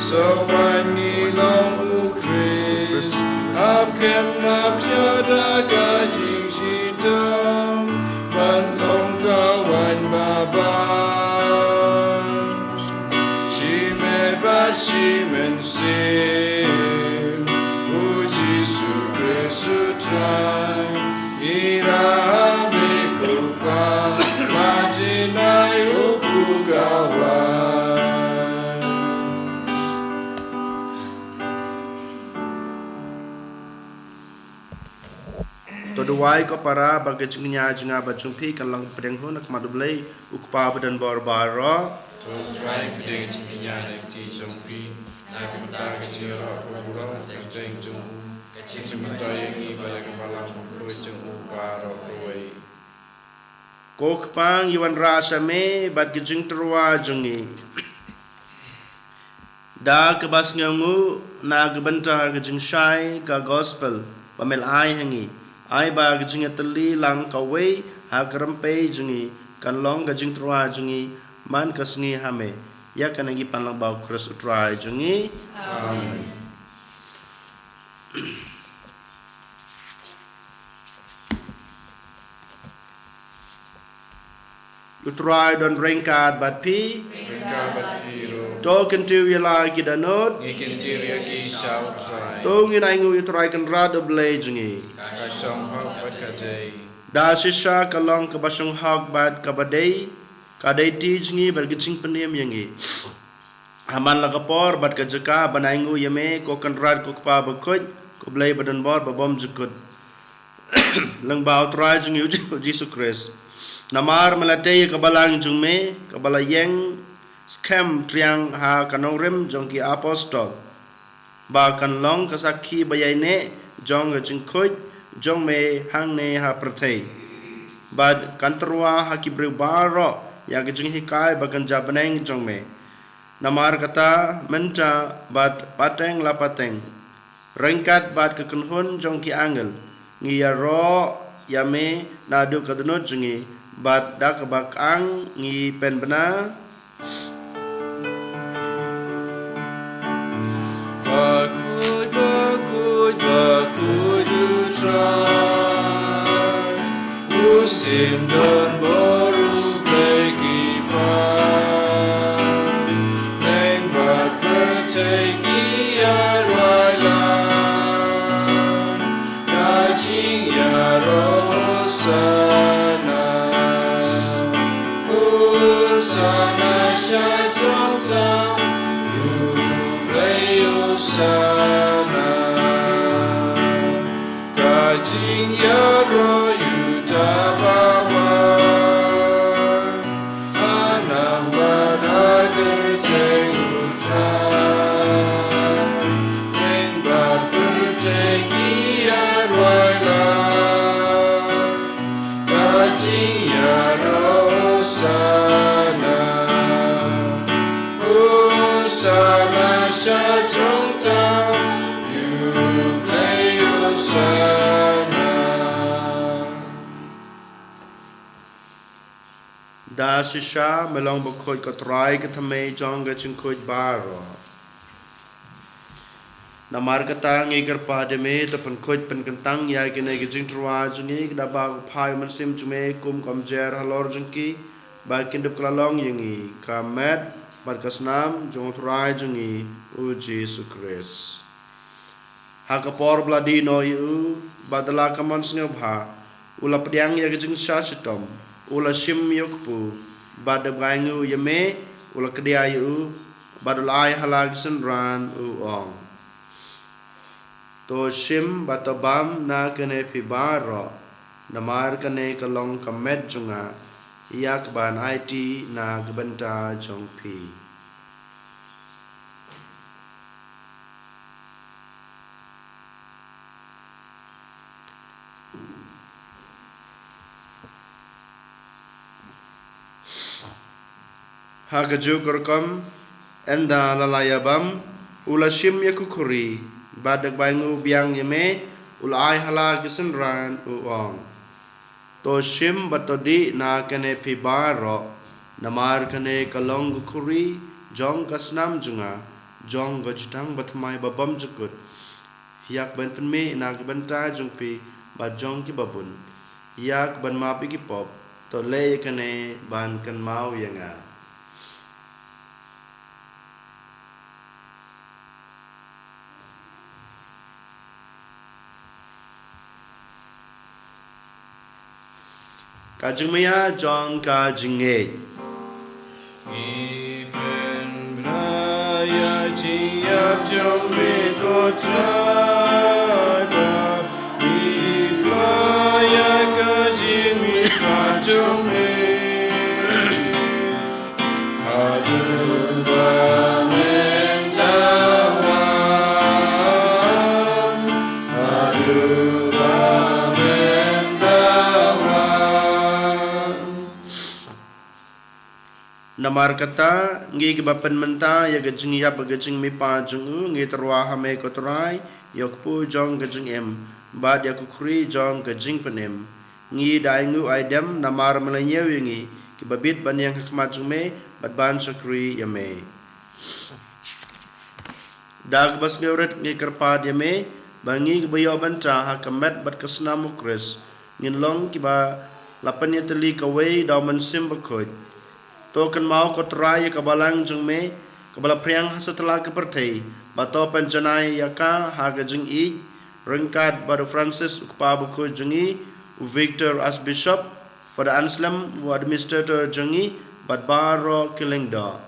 Sa wan ngi long U Khrist, hap kem hap ïa da ka jingshitom, ban long ka wan babha. Shimet bad shimynsiem, U Jisu Khrist U Trai, ngi ïa me ko Kpa, la jingai u kpu ka wan. To duwai ko para ba ka jingkñia jong nga bad jong phi kan long pdiang hun ha khmat U Blei U Kpa badonbor baroh. To U Trai un pdiang jingkñia na ka kti jong phi, na ka bynta ka jingïarap baroh, ka jingim jong u, ka jingmyntoi ïa ngi bad ïa ka balang bakhuid jong u baroh kawei. Ko Kpa, ngi wanrah sha me bad ka jingtyrwa jong ngi, da kaba sngewnguh na ka bynta ka jingshai ka gospel ba me la ai ha ngi. Ai ba ka jingïatylli lang kawei ha ka rympei jong ngi kan long ka jingtyrwa jong ngi man ka sngi ha me. Ïa kane ngi pan lang bad U Khrist U Trai jong ngi. Amen. U Trai don ryngkat bad phi. Ryngkat bad phi ruh. To kyntiew ïa la ki dohnud. Ngi kyntiew ïa ki sha U Trai. To ngin ainguh ïa U Trai Kynrad U Blei jong ngi. Ka shong hok bad ka dei. Da shisha ka long kaba shong hok bad kaba dei, ka dei ti jong ngi bad ka jingpynim ïa ngi. Ha man la ka por bad ka jaka ban ainguh ïa me ko Kynrad ko Kpa bakhuid, ko Blei badonbor babymjukut, lyngba U Trai jong ngi U Ji-, U Jisu Khrist. Namar me la tei ïa ka balang jong me kaba la ïeng skhem triang ha ka nongrim jong ki apostol, ba kan long ka sakhi ba ïaineh jong ka jingkhuid jong me hangne ha pyrthei, bad kan tyrwa ha ki briew baroh ïa ka jinghikai ba kynja bneng jong me. Namar kata mynta bad pateng la pateng, ryngkat bad ka kynhun jong ki angel, ngi ïaroh ïa me naduh ka dohnud jong ngi, bad da kaba kyang ngi pynbna. Bakhuid, bakhuid, bakhuid U Trai, u sim don bor U Blei ki paidbah, bad pyrthei ki ïa rwai lang. Ka jingïaroh Hosana, Hosana sha jrong tam, U Blei Hosana. Ka jingïaroh ïa uta ba wan, ha nam bad ha kyrteng U Trai, bad pyrthei ki ïa rwai lang. Ka jingïaroh Hosana, Hosana sha jrong tam, U Blei Hosana. Da shisha me long bakhuid ko Trai, ka thymmei jong ka jingkhuid baroh. Namar kata ngi kyrpad ïa me, to pynkhuid pynkyntang ïa kine ki jingtyrwa jong ngi, da ba u phai u mynsiem jong me kum kumjuh halor jong ki, ba kin dup kylla long ïa ngi ka met bad ka snam jong u Trai jong ngi U Jisu Khrist. Ha ka por ba la die noh ïa u, bad da la ka mon sngewbha, u la pdiang ïa ka jingshah shitom, u la shim ïa u kpu, bad da ba ainguh ïa me, u la kdiah ïa u, bad u la ai ha la ki synran, u ong: To shim bad to bam na kane phi baroh, namar kane ka long ka met jong nga, ïa kaban aiti na ka bynta jong phi. Ha kajuh ka rukom, Ynda la la ïabam, u la shim ïa ka khuri, bad da kaba ainguh biang ïa me, u la ai ha la ki synran, u ong: To shim bad to dih na kane phi baroh, namar kane ka long ka khuri jong ka snam jong nga, jong ka jutang bathymmai babymjukut, ïa kaban pynmih na ka bynta jong phi bad jong kiba bun, ïa kaban map ïa ki pop. To leh ïa kane ban kynmaw ïa nga. Ka jingmaïa jong ka jingngeit. Ngi pynbna ïa jingïap jong me ko Trai, ba ngi pynbna ïa ka jingmihpat jong me. Haduh ba men da wan, haduh ba men da wan. Namar kata, ngi kiba pynmynta ïa ka jingïap bad ka jingmihpat jong u, ngi tyrwa ha me ko Trai, ïa u kpu jong ka jingim, bad ïa ka khuri jong ka jingpynim. Ngi da ainguh aidem namar me la ñiew ïa ngi kiba bit ban ïeng ha khmat jong me bad ban shakri ïa me. Da kaba sngewrit ngi kyrpad ïa me ba ngi kiba ïoh bynta ha ka met bad ka snam u Khrist ngin long kiba la pynïatylli kawei da u Mynsiem Bakhuid. To kynmaw ko Trai ïa ka balang jong me kaba la phriang ha satlak ka pyrthei, bad to pynjanai ïa ka ha ka jingïeit ryngkat bad u Francis u Kpa Bakhuid jong ngi, u Victor Archbishop, Father Anselm u Administrator jong ngi, bad baroh ki lyngdoh.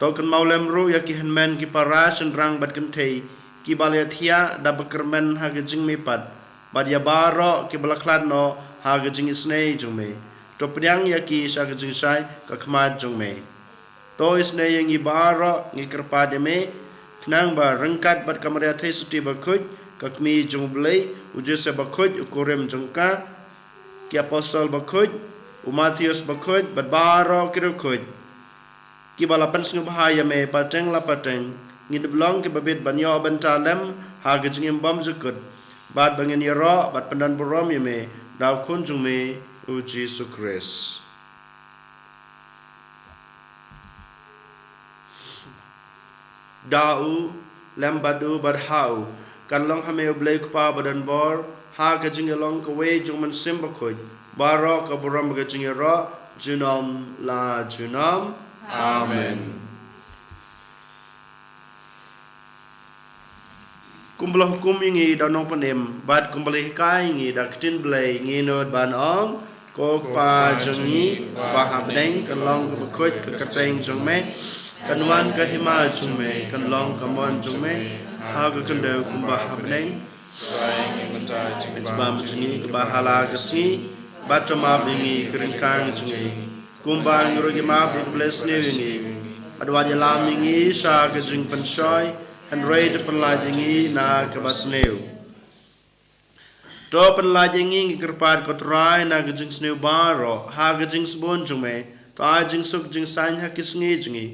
To kynmaw lem ruh ïa ki hynmen ki para shynrang bad kynthei kiba la ïathiah da ba kyrmen ha ka jingmihpat, bad ïa baroh kiba la khlad noh ha ka jingisynei jong me. To pdiang ïa ki sha ka jingshai ka khmat jong me. To isynei ïa ngi baroh, ngi kyrpad ïa me, khnang ba ryngkat bad ka Maria Theisotti Bakhuid, ka Kmie jong u Blei, u Joseph Bakhuid u kurim jong ka, ki Apostol Bakhuid, u Mathaios Bakhuid bad baroh ki riewkhuid kiba la pynsngewbha ïa me pateng la pateng, ngin ym long kiba bit ban ïoh bynta lem ha ka jingim bymjukut, bad ba ngin ïaroh bad pyndonburom ïa me da u Khun jong me, u Jisu Khrist. Da u, lem bad u, bad ha u, kan long ha me u Blei u Kpa badonbor, ha ka jingïalong kawei jong u Mynsiem Bakhuid, baroh ka burom bad ka jingïaroh, junom la junom. Amen. Kumba la hukum ïa ngi da u Nongpynim, bad kumba la hikai ïa ngi da ka ktien Blei, ngi nud ban ong: Ko Kpa jong ngi ba ha bneng, kan long kaba khuid ka kyrteng jong me, kan wan ka hima jong me, kan long ka mon jong me ha ka khyndew kumba ha bneng. Ai jingim jong ngi kaba ha la ka sngi, bad to map ïa ngi ki ryngkang jong ngi, kumba ngi ruh ngi map ïa kiba la sniew ïa ngi. Bad wat ïalam ïa ngi sha ka jingpynshoi, hynrei to pynlait ïa ngi na kaba sniew. To pynlait ïa ngi, ngi kyrpad ko Trai, na ka jingsniew baroh ha ka jingsbun jong me. To ai jingsuk jingsaiñ ha ki sngi jong ngi,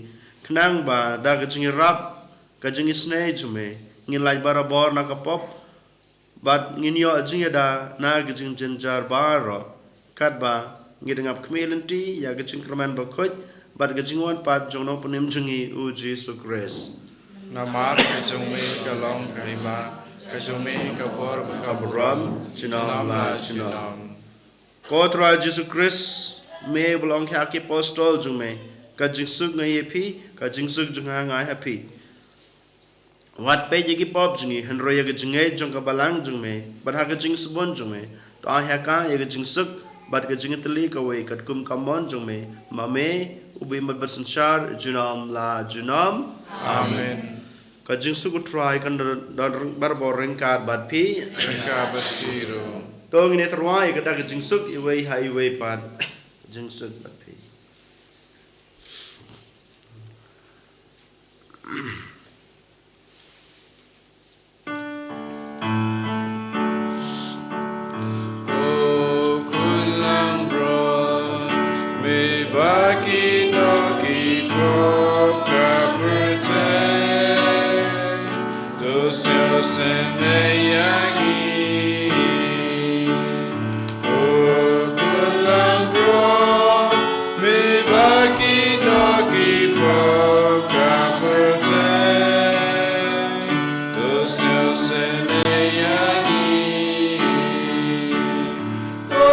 khnang ba da ka jingïarap ka jingisynei jong me, ngin lait barabor na ka pop, bad ngin ïoh jingïada na ka jingjynjar baroh, katba ngi dang ap khmih lynti ïa ka jingkyrmen bakhuid bad ka jingwan pat jong u Nongpynim jong ngi, u Jisu Khrist. Namar ka jong me ka long ka hima, ka jong me ka bor bad ka burom, junom la junom. Ko Trai Jisu Khrist, me ba la ong ha ki apostol jong me: Ka jingsuk nga ai ha phi, ka jingsuk jong nga nga ai ha phi. Wat peit ïa ki pop jong ngi, hynrei ïa ka jingngeit jong ka balang jong me, bad ha ka jingsbun jong me, to ai ha ka ïa ka jingsuk bad ka jingïatylli kawei katkum ka mon jong me, ma me uba im bad synshar junom la junom. Amen. Ka jingsuk u Trai kan don, don barabor ryngkat bad phi. Ryngkat bad phi ruh. To ngin ïa tyrwa ïa ka da ka jingsuk iwei ha iwei pat. Jingsuk bad phi. Ko Khun langbrot, me ba ki nok Ki pop ka pyrthei, to sngewsynei ïa ngi. Ko Khun Langbrot, me ba kit noh ki pop ka pyrthei, to sngewsynei ïa ngi. Ko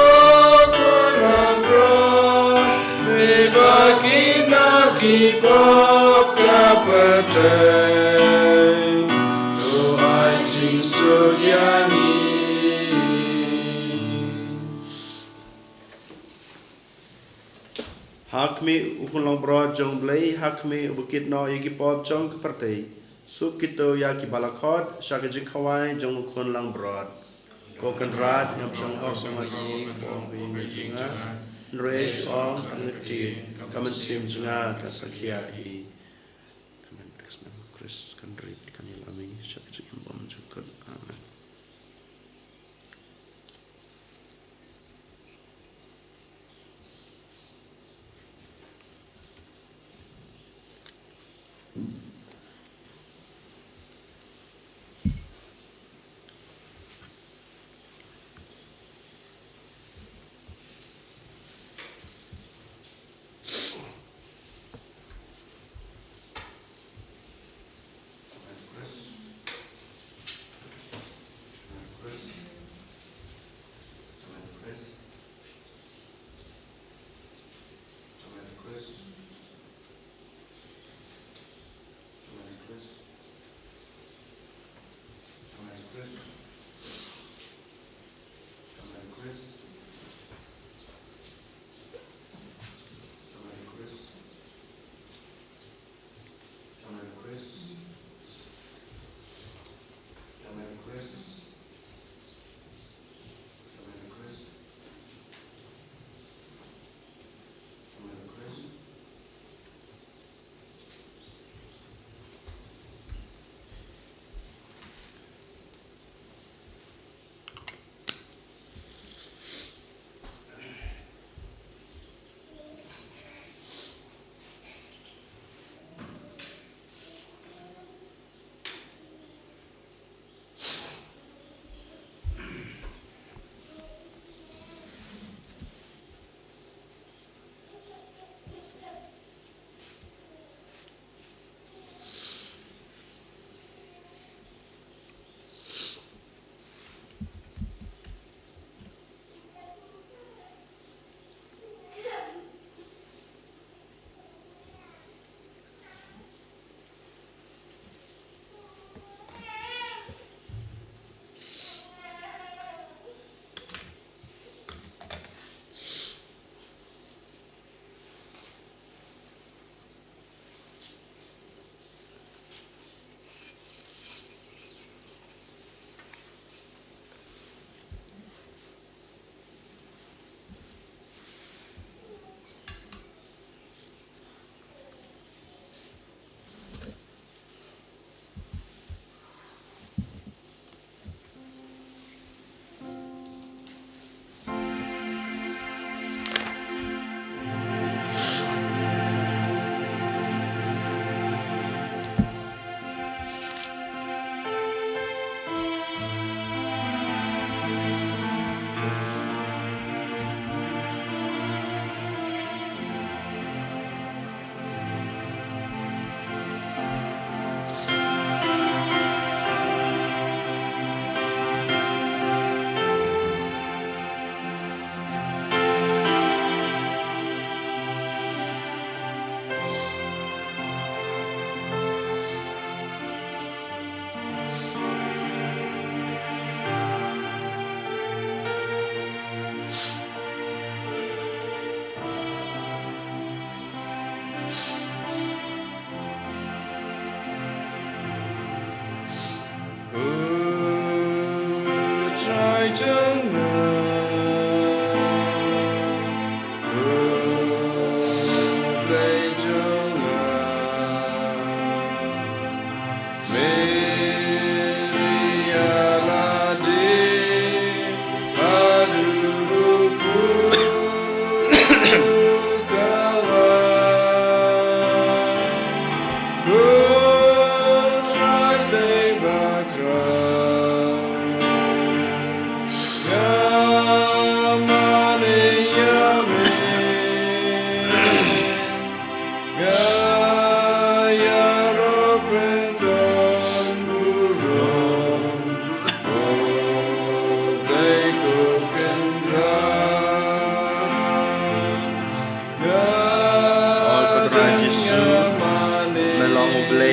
Khun Langbrot, me ba kit noh ki pop ka pyrthei, to ai jingsuk ïa ngi. Ha khmih U Khun Langbrot jong U Blei, ha khmih uba kit noh ïa ki pop jong ka pyrthei. Suk kito ïa ki ba la khot sha ka jingkhawai jong U Khun Langbrot. Ko Kynrad, ngam shong hok ba nga dei ka pop ka jong nga, hynrei shu ong tang ïa ka ktien, ka mynsiem jong nga kan sa khia hi. Amen. Ka snam Khrist kan rit kan ïalam ïa ngi sha ka jingim bymjukut. Amen.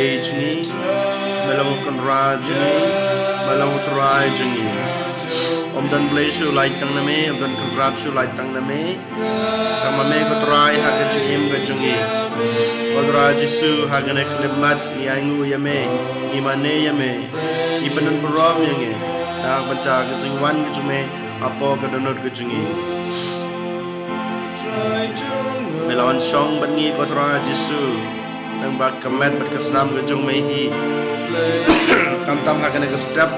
Ei jong ngi, me long u Kynrad jong ngi, me long u Trai jong ngi. Ym don Blei shuh lait tang na me, ym don Kynrad shuh lait tang na me. Tang ma me ko Trai ha ka jingim ka jong ngi. Ko Trai Jisu, ha kane ka khyllipmat ngi ainguh ïa me, ngi mane ïa me. Ngi pynbun burom ïa ngi na ka bynta ka jingwan ka jong me hapoh ka dohnud ka jong ngi. Me la wan shong bad ngi ko Trai Jisu. Tang ba ka met bad ka snam ka jong me hi. Khamtam ha kane ka step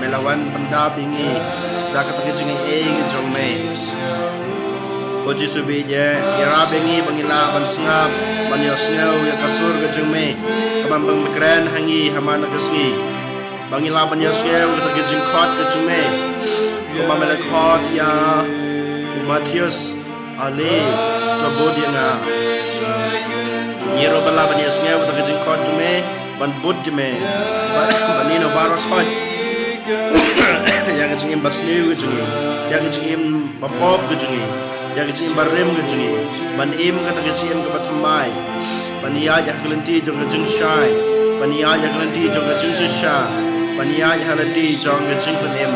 me la wan pyndap ïa ngi da kata ka jingaiei ka jong me. Ko Jisu Beieit, ïarap ïa ngi ba ngin lah ban sngap, ban ïohsngew ïa ka sur ka jong me, ka ban pynbakren ha ngi ha man la ka sngi. Ba ngin lah ban ïohsngew kata ka jingkhot ka jong me. Kumba me la khot ïa u Mathaios, ale, to bud ïa nga. Ngi ruh ban lah ban ïohsngew kata ka jingkhot jong me, ban bud ïa me. Ban, ban ïehnoh baroh khoit ïa ka jingim basniew ka jong ngi, ïa ka jingim bapop ka jong ngi, ïa ka jingim barim ka jong ngi, ban im kata ka jingim kaba thymmai, ban ïaid ha ka lynti jong ka jingshai, ban ïaid ha ka lynti jong ka jingshisha, ban ïaid ha ka lynti jong ka jingpynim,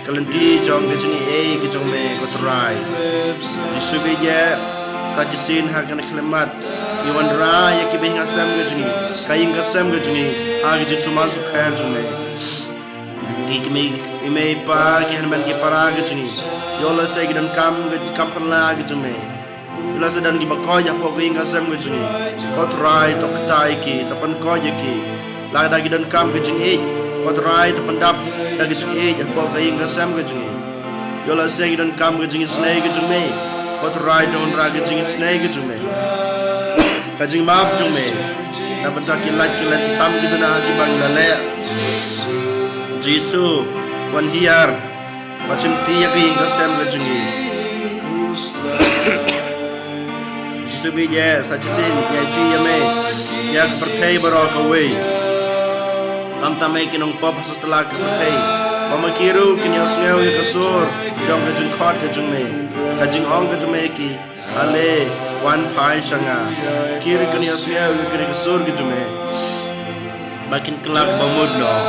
ka lynti jong ka jingaiei ka jong me ko Trai. Jisu Beieit, sa shisien ha kane ka khyllipmat ngi wanrah ïa ki bahaïing hasem ka jong ngi, ka ïing ka sem ka jong ngi, ha ka jingsumar sukher jong me. Ki kmie, i mei i pa, ki hynmen ki para ka jong ngi. Ïoh lehse ki donkam ka kam phylla ka jong me. Ïoh lehse don kiba koit hapoh ka ïing ka sem ka jong ngi. Ko Trai to kta ïa ki, to pynkoit ïa ki. Lada ki donkam ka jingïeit, ko Trai to pyndap da ka jingïeit hapoh ka ïing ka sem ka jong ngi. Ïoh lehse ki donkam ka jingisynei ka jong me. Ko Trai to wanrah ka jingisynei ka jong me, ka jingmap jong me. Na bynta ki lait ki lait ki tam ki duna kiba ngi la leh. Jisu, wan hiar, wan shimti ïa ka ïing ka sem ka jong ngi. Jisu Beieit, sa shisien ngi aiti ïa me ïa ka pyrthei baroh kawei. Khamtam eh ki nongpop ha satlak ka pyrthei. Ba ma ki ruh kin ïohsngew ïa ka sur jong ka jingkhot ka jong me, ka jingong ka jong me ïa ki, ale, wan phai sha nga. Ki ruh kin ïohsngew ïa ka sur ka jong me, ba kin kylla ba mut noh.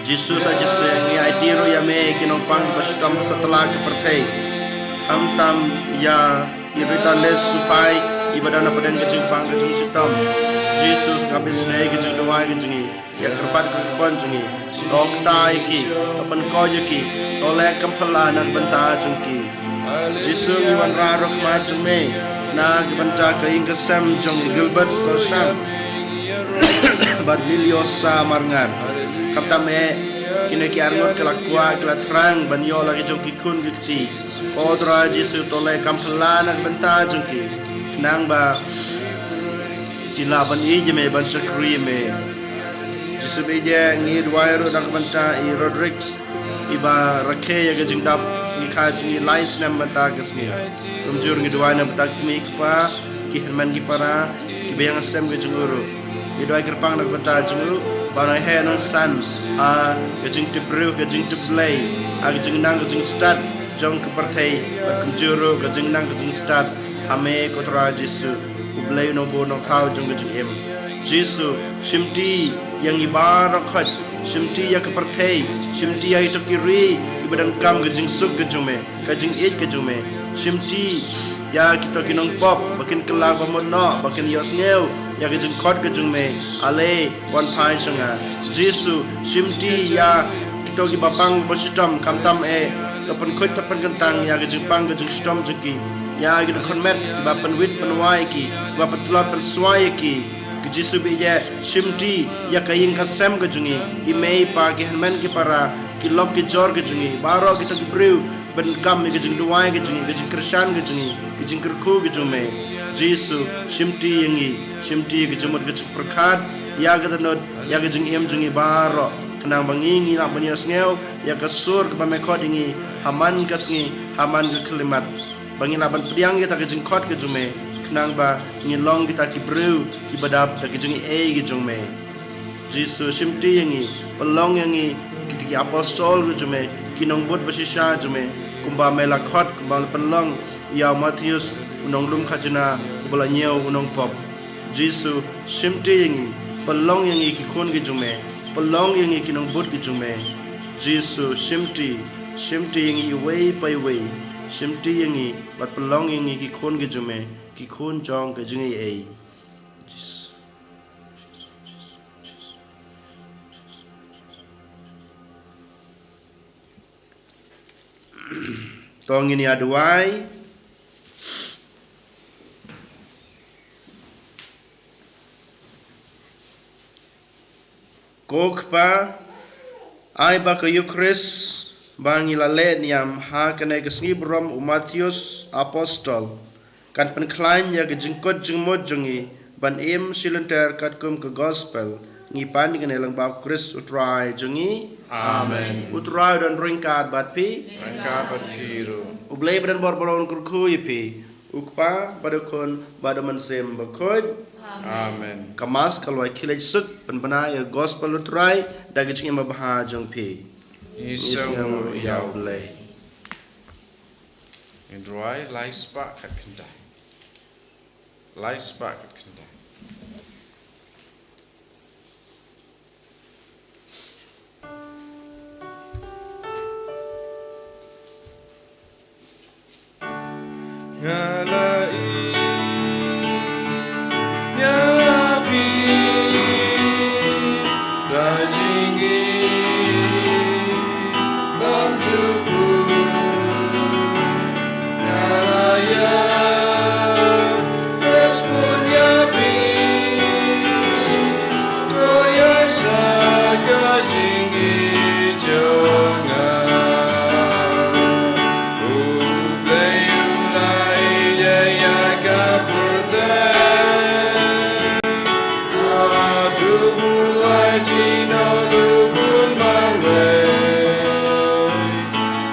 Jisu, sa shisien ngi aiti ruh ïa me ki nongpang ba shitom ha satlak ka pyrthei. Khamtam ïa i Rita Les Supai, iba don hapdeng ka jingpang ka jingshitom. Jisu, sngap isynei ka jingduwai ka jong ngi, ïa ka kyrpad ka kyrpon jong ngi. To kta ïa ki, to pynkoit ïa ki, to leh kam phylla na ka bynta jong ki. Jisu, ngi wanrah ruh khmat jong me na ka bynta ka ïing ka sem jong i Gilbert Soshang bad Liliosa Marngar. Khamtam eh kine ki arngut ki la kwah, ki la thrang ban ïoh la ki jong ki khun ki kti. Ko Trai Jisu, to leh kam phylla na ka bynta jong ki, khnang ba kin lah ban ïeit ïa me, ban shakri ïa me. Jisu Beieit, ngi duwai ruh na ka bynta i Rodriguez, iba rakhe ïa ka jingdap sngi kha jong ngi lai snem mynta ka sngi. Kumjuh ngi duwai na ka bynta ki kmie ki kpa, ki hynmen ki para, ki bahaïing hasem ka jong u ruh. Ngi duwai kyrpang na ka bynta jong u, ba un heh un san ha ka jingtip briew, ka jingtip Blei, ha ka jingnang ka jingstad jong ka pyrthei, bad kumjuh ruh ka jingnang ka jingstad ha me ko Trai Jisu, u Blei u nongbud nongthaw jong ka jingim. Jisu, shimti ïa ngi baroh khoit, shimti ïa ka pyrthei, shimti ïa kito ki ri kiba donkam ka jingsuk ka jong me, ka jingïeit ka jong me. Shimti ïa kito ki nongpop ba kin kylla ba mut noh, ba kin ïohsngew ïa ka jingkhot ka jong me. Ale, wan phai sha nga. Jisu, shimti ïa kito kiba pang ba shitom, khamtam eh to pynkhuid to pynkyntang ïa ka jingpang ka jingshitom jong ki. Ïa kito khunmet kiba pynwit pynwai ïa ki, kiba pyntlot pynswai ïa ki. Ko Jisu Beieit, shimti ïa ka ïing ka sem ka jong ngi, i mei i pa, ki hynmen ki para, ki lok ki jor ka jong ngi, baroh kito ki briew ba donkam ïa ka jingduwai ka jong ngi, ka jingkyrshan ka jong ngi, ka jingkyrkhu ka jong me. Jisu, shimti ïa ngi, shimti ïa ka jingmut ka jingpyrkhat, ïa ka dohnud, ïa ka jingim jong ngi baroh, khnang ba ngi, ngi lah ban ïohsngew ïa ka sur kaba me khot ïa ngi ha man ka sngi, ha man ka khyllipmat. Ba ngin lah ban pdiang ïa kata ka jingkhot ka jong me, khnang ba ngin long kita ki briew kiba dap da ka jingaiei ka jong me. Jisu, shimti ïa ngi, pynlong ïa ngi kita ki apostol ka jong me, ki nongbud ba shisha jong me, kumba me la khot, kumba la pynlong ïa u Mathaios, u nonglum khajna uba la ñiew u nongpop. Jisu, shimti ïa ngi, pynlong ïa ngi ki khun ki jong me, pynlong ïa ngi ki nongbud ki jong me. Jisu, shimti, shimti ïa ngi iwei pa iwei, shimti ïa ngi, bad pynlong ïa ngi ki khun ki jong me, ki khun jong ka jingaiei. Jisu. To ngin ïa duwai. Ko Kpa, ai ba ka Eukharist ba ngi la leh niam ha kane ka sngi burom u Mathaios Apostol kan pynkhlaiñ ïa ka jingkut jingmut jong ngi ban im shilynter katkum ka gospel. Ngi pan ïa kane lyngba u Khrist u Trai jong ngi. Amen. U Trai u don ryngkat bad phi. Ryngkat bad phi ruh. U Blei ba don bor baroh un kyrkhu ïa phi. U Kpa bad u Khun bad u Mynsiem Bakhuid. Amen. Ka Mass ka la khie leit suk, pynbna ïa ka gospel u Trai da ka jingim babha jong phi. Ngi sngew ïa U Blei. Ngin duwai lai spah khatkhyndai. Lai spah khatkhyndai. Nga la ïa phi da jingim bymjukut. Nga la ïa respond ïa phi. To ïa sa ka jingim jong nga. U Blei u la ïa ka pyrthei. Ka tu bu ai ti no lu bun marwei.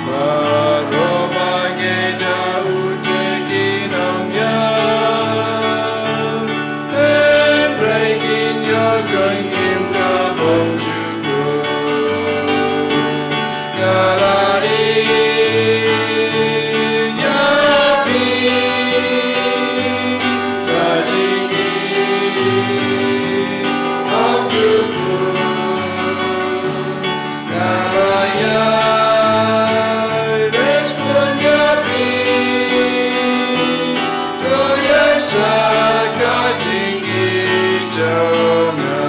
Baroh ba ngi da u te ki nongïalam. Hynrei kin ïoh jingim ka bymjukut. Nga la ïa phi ka jingim bymjukut. Nga la ïa respond ïa phi. To ïa sa ka jingim jong nga.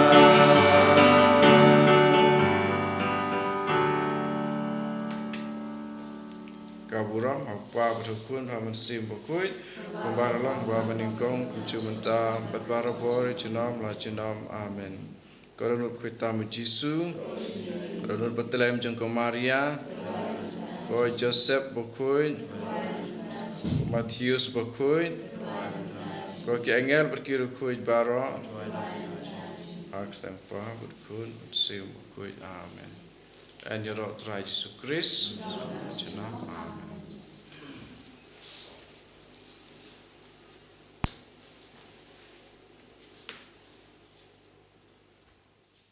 Ka burom ha u Kpa bad ha u Khun bad ha u Mynsiem Bakhuid. Kumba la long, kumba nyngkong, kumjuh mynta, bad barabor, junom la junom. Amen. Ko dohnud khuid tam u Jisu. Ko dohnud Betlehem jong ka Maria. Ko Joseph bakhuid. Ko Mathaios bakhuid. Ko ki angel bad ki riewkhuid baroh. Ha ka kyrteng u Kpa bad u Khun bad u Mynsiem Bakhuid. Amen. Yn ïaroh Trai Jisu Khrist.